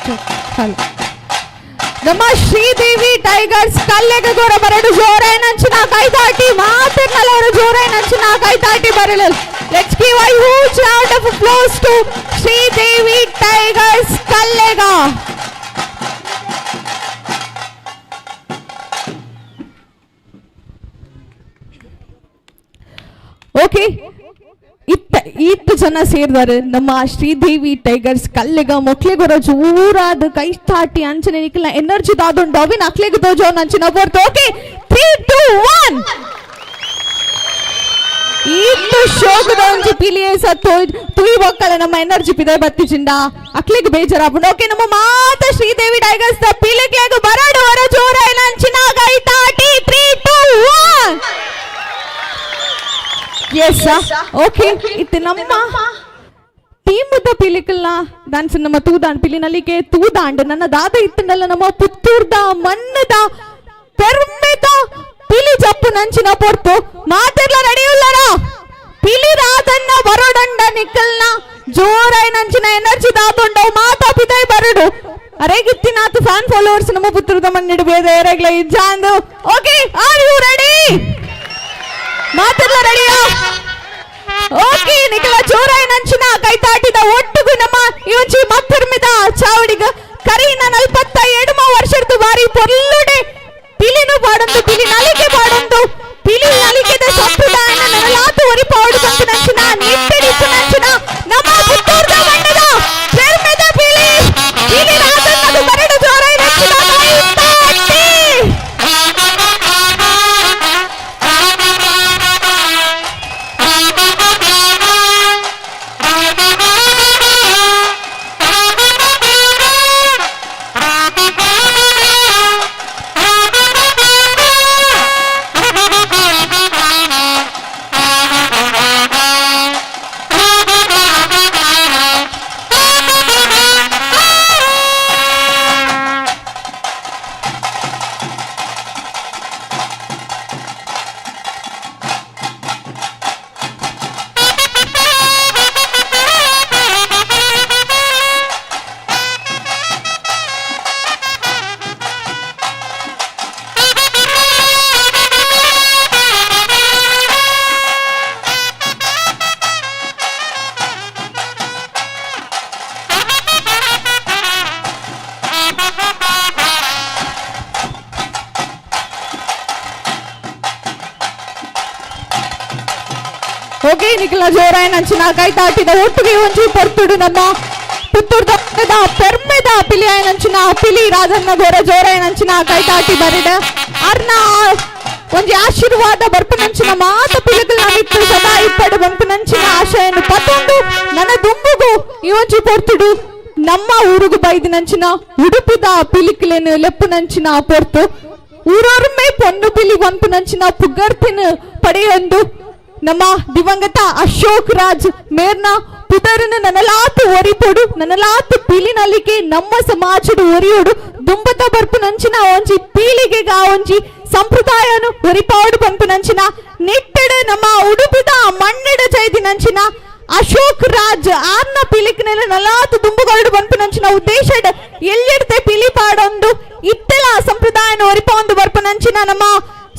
Check, hello. ನಮ್ಮ ಶ್ರೀದೇವಿ ಟೈಗರ್ಸ್ ಕಲ್ಲೆಗೆ ಗೋರ ಬರಡು ಜೋರಾಯಿನಂಚಿನ ಕೈತಾಟಿ ಮಾತಿರ್ನಲ್ಲವರು ಜೋರಾಯಿನಂಚಿನ ಕೈತಾಟಿ ಬರಲು. Let's give a huge round of applause to Sridevi Tigers Kallega. Okay, ಇತ್ತ ಈತ್ ಜನ ಸೇರಿದಾರೆ ನಮ್ಮ ಶ್ರೀದೇವಿ ಟೈಗರ್ಸ್ ಕಲ್ಲೆಗ. ಮೊಕ್ಲೆಗೊರ ಜೋರಾದ ಕೈ ತಾಟಿ ಅಂಚನೆ ನಿಕ್ಲ ಎನರ್ಜಿ ದಾದುಂಡು ಅವಿನ ಅಕ್ಲೆಗ್ ತೋಜೋ ಅಂಚಿನ ಬೋರ್ತು. ಓಕೆ, 3 2 1. ಈತ್ ಶೋಕದ ಒಂಜಿ ಪಿಲಿಯೇ ಸತ್ತು ತುಯಿ ಬೊಕ್ಕಲ ನಮ್ಮ ಎನರ್ಜಿ ಪಿದೆ ಬತ್ತಿಜಿಂದ ಅಕ್ಲೆಗ್ ಬೇಜಾರಾಪುಂಡು. ಓಕೆ, ನಮ್ಮ ಮಾತ ಶ್ರೀದೇವಿ ಟೈಗರ್ಸ್ the ಪಿಲಿಕ್ಲೆಗ್ ಬರಡು ವರ ಜೋರಾಯಿನ ಅಂಚಿನ ಕೈ ತಾಟಿ. 3 2 1. S, okay. ಇತ್ತು ನಮ್ಮ ಟೀಮುದ ಪಿಲಿಕಲ್ನ ದಾನ್ಸ್ ನಮ್ಮ ತೂದಾಂಡ್ ಪಿಲಿನಲ್ಲಿಗೆ ತೂದಾಂಡ್ ನನ್ನ ದಾದ ಇತ್ತಂಡಲ್ಲ ನಮ್ಮ ಪುತ್ತೂರ್ದ ಮಣ್ಣದ ಪೆರ್ಮೆದ ಪಿಲಿ ಜಪ್ಪು ನಂಚಿನ ಪೊರ್ತು. ಮಾತೆರ್ಲ ನಡೆಯುಲ್ಲರ ಪಿಲಿ ರಾದನ್ನ ಬರೋಡಂಡ ನಿಕ್ಕಲ್ನ ಜೋರಾಯ್ ನಂಚಿನ ಎನರ್ಜಿ ದಾದುಂಡವು ಮಾತಾ ಪಿದಾಯ್ ಬರಡು. ಅರೆ ಗಿತ್ತಿನಾತ್ ಫ್ಯಾನ್ ಫಾಲೋವರ್ಸ್ ನಮ್ಮ ಪುತ್ತೂರ್ದ ಮಣ್ಣಿಡು ಬೇದ ಏರೆಗ್ಲ ಇಜ್ಜಾಂದು. Okay, are you ready? ಮಾತೆರ್ಲ ರೆಡಿಯಾ? ಓಕೆ, ನಿಖಿಲ ಜೋರಾಯಿ ನಂಚಿನ ಕೈತಾಟಿದ ಒಟ್ಟುಗು ನಮ್ಮ ಇವಂಚಿ ಮತ್ತರ್ಮಿದ ಚಾವಡಿಗ ಕರೀನ 47 ವರ್ಷದ ಬಾರಿ ಪೊರ್ಲುಡೆ ಪಿಲಿನು ಪಾಡೊಂದು, ಪಿಲಿ ನಲಿಕೆ ಪಾಡೊಂದು, ಪಿಲಿ ನಲಿಕೆದ ಸಂಪ್ರದಾಯನ ನನಲಾತು ಒರಿ ಪಾಡು ಬಂತು ನಂಚಿನ ನಿಟ್ಟಡಿಪ್ಪು ನಂಚಿನ ನಮ್ಮ ಪುತ್ತೂರ್ದ ಮಣ್ಣದ ಪೆರ್ಮೆದ ಪಿಲಿ ಪಿಲಿ ರಾಜನ್ನದು ಬರಡು ಜೋರಾಯಿ ನಂಚಿನ ಕೈತಾಟಿ. ಓಕೆ, ನಿಖಿಲ ಜೋರಾಯ್ ನಂಚಿನ ಕೈತಾಟಿದ ಒಟ್ಟಿಗೆ ಒಂಜಿ ಪೊರ್ತುಡು ನಮ್ಮ ಪುತ್ತೂರ್ದ ಪೆರ್ಮೆದ ಪಿಲಿಯಾಯ ನಂಚಿನ ಪಿಲಿ ರಾಜನ್ನ ಗೋರ ಜೋರಾಯ್ ನಂಚಿನ ಕೈತಾಟಿ ಬರಿಡ. ಅರ್ನ ಒಂಜಿ ಆಶೀರ್ವಾದ ಬರ್ಪುನಂಚಿನ ಮಾತ ಪಿಲಿಗಳ ಮಿತ್ತು ಸದಾ ಇಪ್ಪಡು ಬಂಪುನಂಚಿನ ಆಶಯನ್ನು ಪತ್ತೊಂದು ನನ್ನ ದುಂಬುಗು ಈ ಒಂಜಿ ಪೊರ್ತುಡು ನಮ್ಮ ಊರುಗು ಬೈದಿನಂಚಿನ ಉಡುಪಿದ ಪಿಲಿಕ್ಲೇನು ಲೆಪ್ಪುನಂಚಿನ ಪೊರ್ತು. ಊರೊರ್ಮೆ ಪೊನ್ನು ಪಿಲಿ ವಂಪುನಂಚಿನ ಪುಗರ್ತಿನ ಪಡೆಯೊಂದು ನಮ್ಮ ದಿವಂಗತ ಅಶೋಕ್ ರಾಜ್ ಮೇರ್ನ ಪುದರನ ನನಲಾತು ಒರಿಪೊಡು, ನನಲಾತು ಪಿಲಿನಲಿಕೆ ನಮ್ಮ ಸಮಾಜದ ಒರಿಯೋಡು. ದುಂಬತ ಬರ್ಪುನಂಚಿನ ಒಂಜಿ ಪೀಳಿಗೆಗ ಒಂಜಿ ಸಂಪ್ರದಾಯನು ಒರಿಪಾಡು ಪನ್ಪುನಂಚಿನ ನಿಟ್ಟೆಡು ನಮ್ಮ ಉಡುಪಿದ ಮಣ್ಣೆಡ ಜೈದಿನಂಚಿನ ಅಶೋಕ್ ರಾಜ್ ಆರ್ನ ಪಿಲಿಕ್ನೆಲ ನಲಾತು ದುಂಬುಗೊರಡು ಪನ್ಪುನಂಚಿನ ಉದ್ದೇಶ ಎಲ್ಲೆಡ್ತೆ ಪಿಲಿ ಪಾಡೊಂದು ಇತ್ತೆಲ ಸಂಪ್ರದಾಯನ ಒರಿಪೊಂದು ಬರ್ಪುನಂಚಿನ ನಮ್ಮ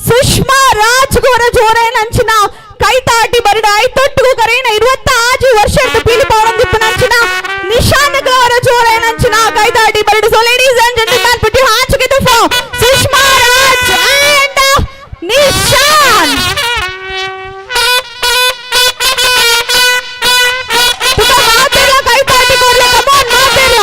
ಸುಷ್ಮಾ ರಾಜ್ ಗೋರ ಜೋರೇನಂಚಿನ ಕೈತಾಟಿ ಬರಡ. ಐತೊಟ್ಟಿಗೂ ಕರೆಯಿನ 26 ವರ್ಷದ ಪೀಲಿ ಪಾಡೊಂದಿಪ್ಪುನಂಚಿನ ನಿಶಾನ್ ಗೌರ ಜೋರೇನಂಚಿನ ಕೈತಾಟಿ ಬರಡು. So ladies and gentlemen, put your hands together for Sushma Raj and Nishan. ತುಕ ಮಾತೆಲ್ಲ ಕೈತಾಟಿ ಕೊಡ್ಲೆ. ಕಮಾನ್ ಮಾತೆಲ್ಲ.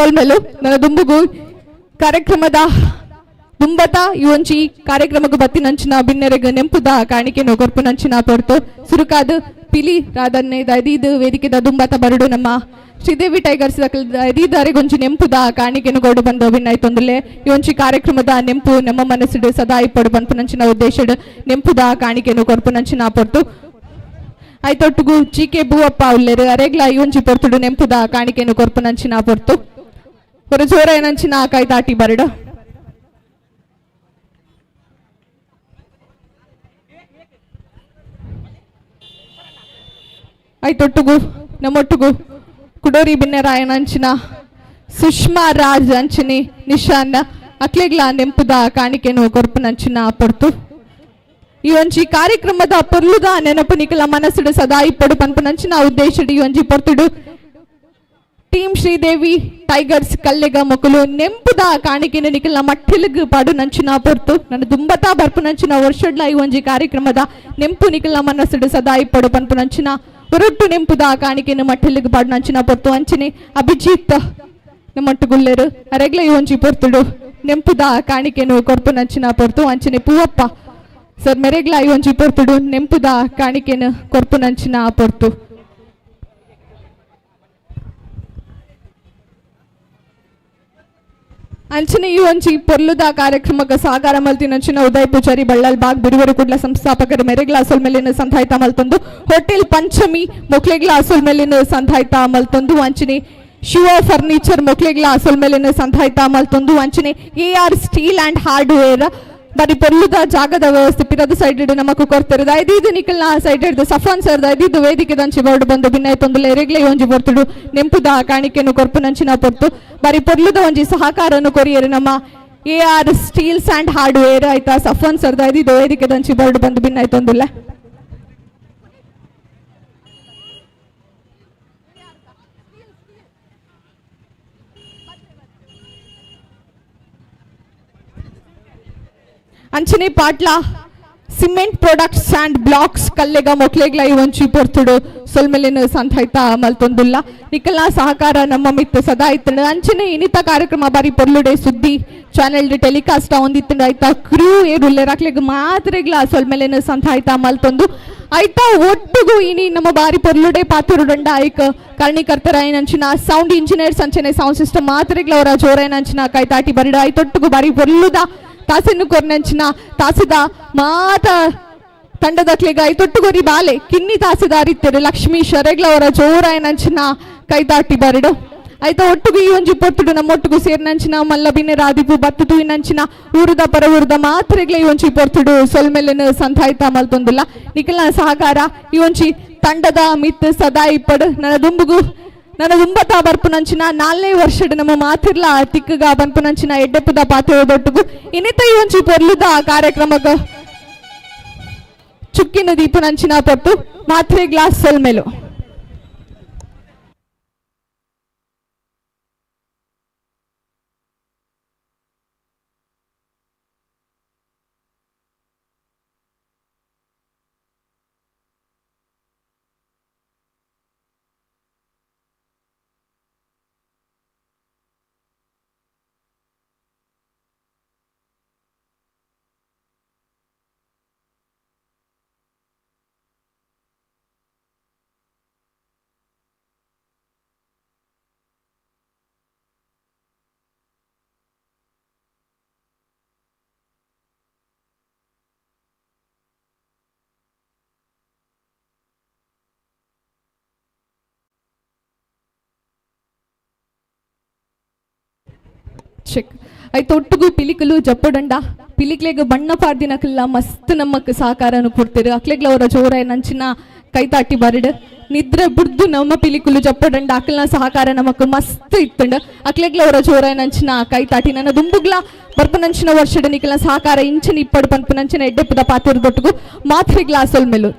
ಸೊಲ್ಮೆಲು ನನ್ನ ದುಂಬುಗು ಕಾರ್ಯಕ್ರಮದ ದುಂಬತ ಈ ಒಂಜಿ ಕಾರ್ಯಕ್ರಮಕ್ಕೆ ಬತ್ತಿನಂಚಿನ ಬಿನ್ನೆರೆಗ್ ನೆಂಪುದ ಕಾಣಿಕೆನು ಕೊರ್ಪುನಂಚಿನ ಪೊರ್ತು ಸುರುಕಾದ್ ಪಿಲಿ ರಾಧನ್ನೆ ದೈದೀದ್ ವೇದಿಕೆದ ದುಂಬತ ಬರಡು ನಮ್ಮ ಶ್ರೀದೇವಿ ಟೈಗರ್ಸ್ ದೈದೀದಾರೆಗೊಂಜಿ ನೆಂಪುದ ಕಾಣಿಕೆನು ಕೊಡು ಬಂದು ಬಿನ್ನಾಯ್ತೊಂದುಲ್ಲೆ ಈ ಒಂಜಿ ಕಾರ್ಯಕ್ರಮದ ನೆಂಪು ನಮ್ಮ ಮನಸ್ಸುಡು ಸದಾ ಇಪ್ಪಡು ಪನ್ಪುನಂಚಿನ ಉದ್ದೇಶಡ್ ನೆಂಪುದ ಕಾಣಿಕೆನು ಕೊರ್ಪುನಂಚಿನ ಪೊರ್ತು ಐತೊಟ್ಟುಗು ಜಿ ಕೆ ಬೂವಪ್ಪ ಉಲ್ಲೆರು ಅರೆಗ್ಲ ಈ ಒಂಜಿ ಪೊರ್ತುಡು ನೆಂಪುದ ಕಾಣಿಕೆನು ಕೊರ್ಪುನಂಚಿನ ಪೊರ್ತು ஒரு ಜೋರ ಕೈತಾಟಿ ಬರಡು. ಐತೊಟ್ಟುಗು ನಮ್ಮೊಟ್ಟುಗು ಕುಡೋರಿ ಬಿನ್ನೆರಾಯನಂಚಿನ ಸುಷ್ಮಾ ರಾಜ್ ಅಂಚಿನಿ ನಿಶಾನ್ ಅಕ್ಲೆಗ್ಲ ನೆಂಪುದ ಕಾಣಿಕೆನು ಕೊರ್ಪುನಂಚಿನ ಪೊರ್ತು. ಈ ಒಂಜಿ ಕಾರ್ಯಕ್ರಮದ ಪೊರ್ಲುದ ನೆನಪು ನಿಕಲ ಮನಸ್ಸುಡು ಸದಾ ಇಪ್ಪಡು ಪನ್ಪುನಂಚಿನ ಉದ್ದೇಶಡು ಈ ಒಂಜಿ ಪೊರ್ತುಡು ಟೀಮ್ ಶ್ರೀದೇವಿ ಟೈಗರ್ಸ್ ಕಲ್ಲೆಗ ಮೊಕಲು ನೆಂಪುದ ಕಾಣಿಕೆನು ನಿಕಲ್ನ ಮಟ್ಟಿಲಿಗ್ ಪಾಡು ನಂಚಿನ ಪೊರ್ತು ನನ್ನ ದುಂಬತಾ ಬರ್ಪುನಂಚಿನ ವರ್ಷಡ್ಲ ಈ ಒಂಜಿ ಕಾರ್ಯಕ್ರಮದ ನೆಂಪು ನಿಕಲ್ನ ಮನಸ್ಸುಡು ಸದಾ ಇಪ್ಪಡು ಪನ್ಪುನಂಚಿನ ಒರೊಟ್ಟು ನೆಂಪುದ ಕಾಣಿಕೆನು ಮಟ್ಟಿಲಿಗ್ ಪಾಡು ನಂಚಿನ ಪೊರ್ತು. ಅಂಚಿನೆ ಅಭಿಜಿತ್ ನಮ್ಮೊಟ್ಟುಗುಲ್ಲೆರು ಅರೆಗ್ಲ ಈ ಒಂಜಿ ಪೊರ್ತುಡು ನೆಂಪುದ ಕಾಣಿಕೆನು ಕೊರ್ಪುನಂಚಿನ ಪೊರ್ತು. ಅಂಚಿನೆ ಪೂವಪ್ಪ ಸರ್ ಮೆರೆಗ್ಲ ಈ ಒಂಜಿ ಪೊರ್ತುಡು ನೆಂಪುದ ಕಾಣಿಕೆನು ಕೊರ್ಪುನಂಚಿನ ಪೊರ್ತು. ಅಂಚನೆ ಈ ಒಂಜಿ ಪೊರ್ಲುದ ಕಾರ್ಯಕ್ರಮಕ್ಕೆ ಸಾಕಾರ ಮಲ್ತಿನಂಚಿನ ಉದಯ್ ಪೂಜಾರಿ ಬಳ್ಳಾಲ್ ಬಾಗ್ ಬಿರುವರು ಕುಡ್ಲ ಸಂಸ್ಥಾಪಕರು ಮೆರೆಗ್ಲ ಅಸಲ್ ಮೇಲಿನ ಸಂಧಾಯ್ತ ಮಲ್ತೊಂದು ಹೋಟೆಲ್ ಪಂಚಮಿ ಮೊಕ್ಲೆಗ್ಲ ಅಸಲ್ ಮೇಲಿನ ಸಂಧಾಯ್ತ ಮಲ್ತೊಂದು ಅಂಚನೆ ಶಿವ ಫರ್ನಿಚರ್ ಮೊಕ್ಲೆಗ್ಲ ಅಸಲ್ ಮೇಲಿನ ಸಂಧಾಯ್ತ ಮಲ್ತೊಂದು ಅಂಚನೆ A R steel and hardware ಬರಿ ಪೊರ್ಲುದ ಜಾಗದ ವ್ಯವಸ್ಥೆ ಪಿರದ ಸೈಡ್ ನಮಕ್ ಕೊರ್ತೆರ್ ಐದೀದು ನಿಕಲ್ನ ಸೈಡ್ ಹಿಡ್ದು ಸಫಾನ್ ಸರ್ ಐದೀದು ವೇದಿಕೆ ದಂಚಿ ಬೋರ್ಡ್ ಬಂದು ಭಿನ್ನಾಯ್ತೊಂದು ಎರೆಗ್ಲೆ ಒಂಜಿ ಪೊರ್ತುಡು ನೆಂಪುದ ಕಾಣಿಕೆನು ಕೊರ್ಪುನಂಚಿನ ಪೊರ್ತು ಬರಿ ಪೊರ್ಲುದ ಒಂಜಿ ಸಹಕಾರನು ಕೊರಿಯರು ನಮ್ಮ A R steels and hardware ಆಯ್ತಾ ಸಫಾನ್ ಸರ್ ಐದೀದು ವೇದಿಕೆ ದಂಚಿ ಬೋರ್ಡ್ ಬಂದು ಭಿನ್ನಾಯ್ತೊಂದುಲ್ಲ. ಅಂಚನೆ Patla cement products and blocks ಕಲ್ಲೆಗ ಮೊಕ್ಲೆಗ್ಲ ಈ ಒಂಚಿ ಪೊರ್ತುಡು ಸೊಲ್ಮೆಲಿನ ಸಂತಾಯ್ತ ಮಲ್ತೊಂದುಲ್ಲ ನಿಕಲ್ನ ಸಹಕಾರ ನಮ್ಮ ಮಿತ್ತು ಸದಾ ಇತ್ತಂಡು. ಅಂಚನೆ ಇನಿತ ಕಾರ್ಯಕ್ರಮ ಬಾರಿ ಪೊರ್ಲುಡೆ ಸುದ್ದಿ ಚಾನೆಲ್ ಟೆಲಿಕಾಸ್ಟ್ ಒಂದಿತ್ತಂಡು ಆಯ್ತಾ ಕ್ರೂ ಏರುಲ್ಲೆ ಅಕ್ಲೆಗ್ ಮಾತ್ರೆಗ್ಲ ಸೊಲ್ಮೆಲಿನ ಸಂತಾಯ್ತ ಮಲ್ತೊಂದು ಆಯ್ತಾ ಒಟ್ಟುಗು ಇನಿ ನಮ್ಮ ಬಾರಿ ಪೊರ್ಲುಡೆ ಪಾತುರುಡಂಡ ಐಕ್ ಕಾರಣೀಕರ್ತರಾಯನಂಚಿನ ಸೌಂಡ್ ಇಂಜಿನಿಯರ್ಸ್ ಅಂಚನೆ ಸೌಂಡ್ ಸಿಸ್ಟಮ್ ಮಾತ್ರೆಗ್ಲ ಅವರ ಜೋರಾಯನಂಚಿನ ಕೈತಾಟಿ ಬರಡು ಆಯ್ತೊಟ್ಟುಗು ಬಾರಿ ಪೊರ್ಲುದ ತಾಸೆನ್ನು ಕೊರ್ನಂಚಿನ ತಾಸಿದ ಮಾತ ತಂಡದಕ್ಲೆಗ ಐತೊಟ್ಟುಗೊರಿ ಬಾಲೆ ಕಿನ್ನಿ ತಾಸಿದಾರಿತ್ತೆರು ಲಕ್ಷ್ಮೀ ಶರೆಗ್ಲವರ ಜೋರಾಯನಂಚಿನ ಕೈತಾಟಿ ಬರಡು ಆಯ್ತಾ ಒಟ್ಟುಗು ಈ ಒಂಜಿ ಪೊರ್ತುಡು ನಮ್ಮೊಟ್ಟುಗು ಸೇರ್ನಂಚಿನ ಮಲ್ಲಬಿನ ರಾದಿಪು ಬತ್ತು ತೂಯಿನಂಚಿನ ಊರುದ ಪರ ಊರುದ ಮಾತ್ರೆಗ್ಲ ಈ ಒಂಜಿ ಪೊರ್ತುಡು ಸೊಲ್ಮೆಲೆನ್ ಸಂತಾಯ್ತ ಮಲ್ತೊಂದುಲ್ಲ ನಿಖಲ್ನ ಸಹಕಾರ ಈ ಒಂಜಿ ತಂಡದ ಮಿತ್ ಸದಾ ಇಪ್ಪಡು. ನನ್ನ ದುಂಬುಗು ನನ್ನ ದುಂಬತ ಬರ್ಪುನಂಚಿನ ನಾಲ್ನೇ ವರ್ಷಡ್ ನಮ್ಮ ಮಾತಿರ್ಲ ತಿಕ್ಕಗ ಬನ್ಪುನಂಚಿನ ಎಡ್ಡೆಪ್ಪುದ ಪಾತ್ರೆದೊಟ್ಟುಗು ಇನ್ನಿತ ಈ ಒಂಜಿ ಪೊರ್ಲುದ ಕಾರ್ಯಕ್ರಮಗ ಚುಕ್ಕಿನ ದೀಪುನಂಚಿನ ಪೊರ್ತು ಮಾತ್ರೆ ಗ್ಲಾಸ್ ಸೊಲ್ಮೆಲು. ಚೆಕ್ ಆಯ್ತು ಒಟ್ಟುಗು ಪಿಲಿಕಲು ಜಪ್ಪುಡಂಡ ಪಿಲಿಕ್ಲೆಗ್ ಬಣ್ಣ ಪಾಡ್ದಿನಕಲ್ಲ ಮಸ್ತ್ ನಮ್ಮಕ್ ಸಹಕಾರನು ಕೊಡ್ತೀರು ಅಕ್ಲೆಗ್ಲ ಅವರ ಜೋರ ನಂಚಿನ ಕೈತಾಟಿ ಬರಡು ನಿದ್ರೆ ಬುಡ್ದು ನಮ್ಮ ಪಿಲಿಕುಲು ಜಪ್ಪುಡಂಡ ಅಕ್ಲನ ಸಹಕಾರ ನಮಕ್ ಮಸ್ತ್ ಇತ್ತಂಡ ಅಕ್ಲೆಗ್ಲ ಅವರ ಜೋರ ನಂಚಿನ ಕೈತಾಟಿ ನನ್ನ ದುಂಬುಗ್ಲ ಬರ್ಪನಂಚಿನ ವರ್ಷದ ನಿಕಲ್ನ ಸಹಕಾರ ಇಂಚಿನ ಇಪ್ಪಡು ಪನ್ಪುನಂಚಿನ ಎಡ್ಡೆಪ್ಪದ ಪಾತಿರದೊಟ್ಟುಗು ಮಾತ್ರೆ ಗ್ಲಾಸೊಲ್ ಮೇಲು.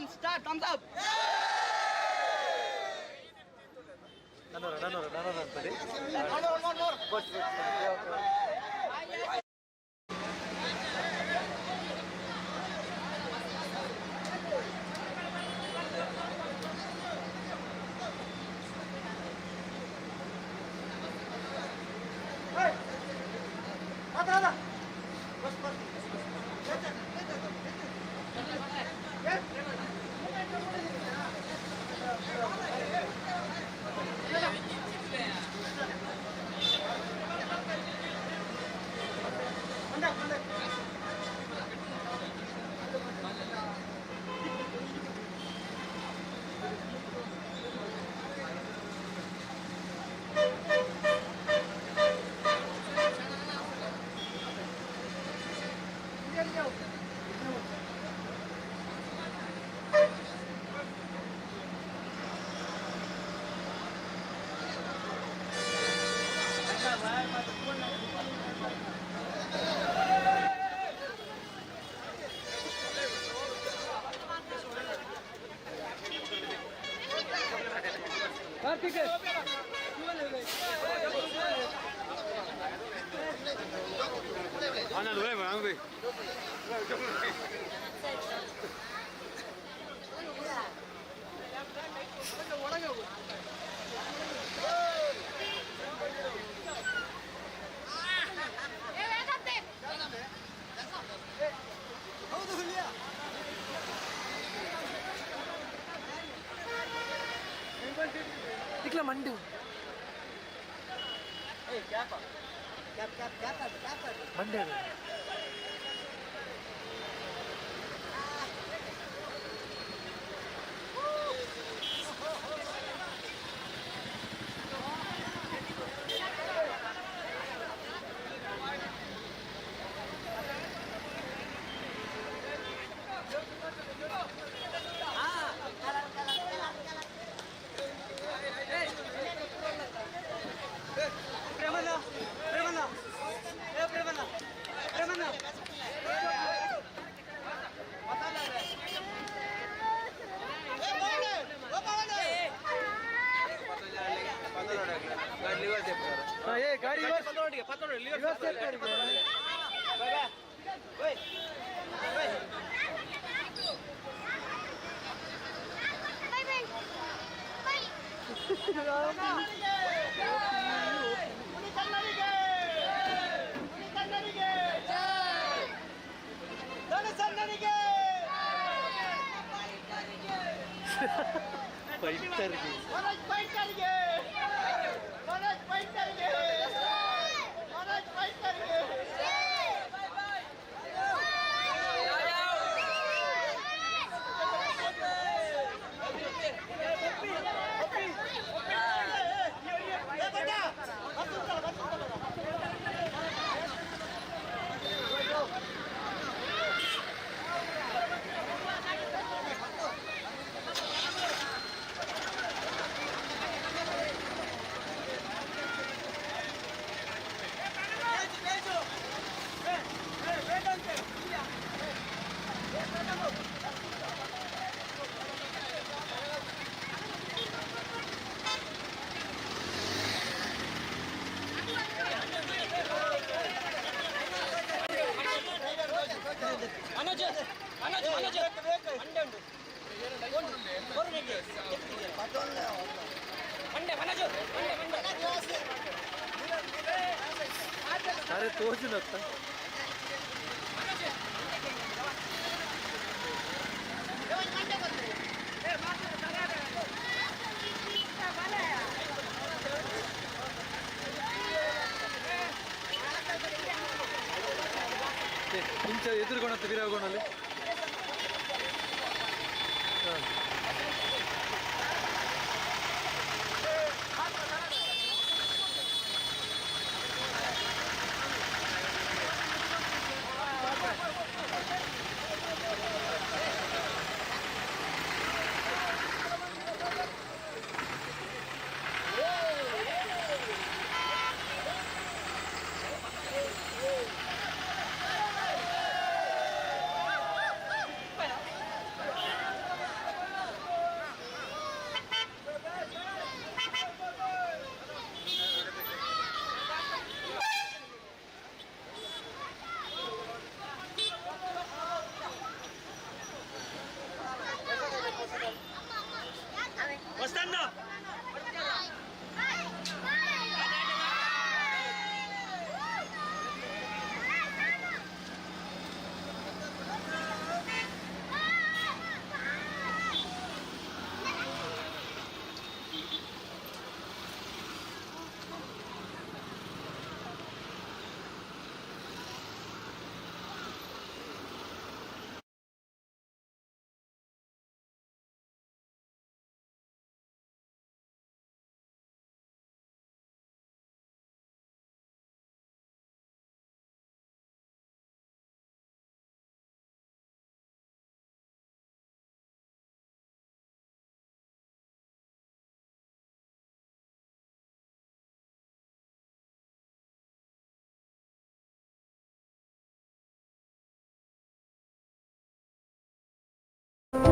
Start, thumbs up. One more.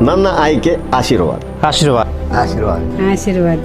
ನನ್ನ ಆಯ್ಕೆ ಆಶೀರ್ವಾದ. ಆಶೀರ್ವಾದ. ಆಶೀರ್ವಾದ. ಆಶೀರ್ವಾದ.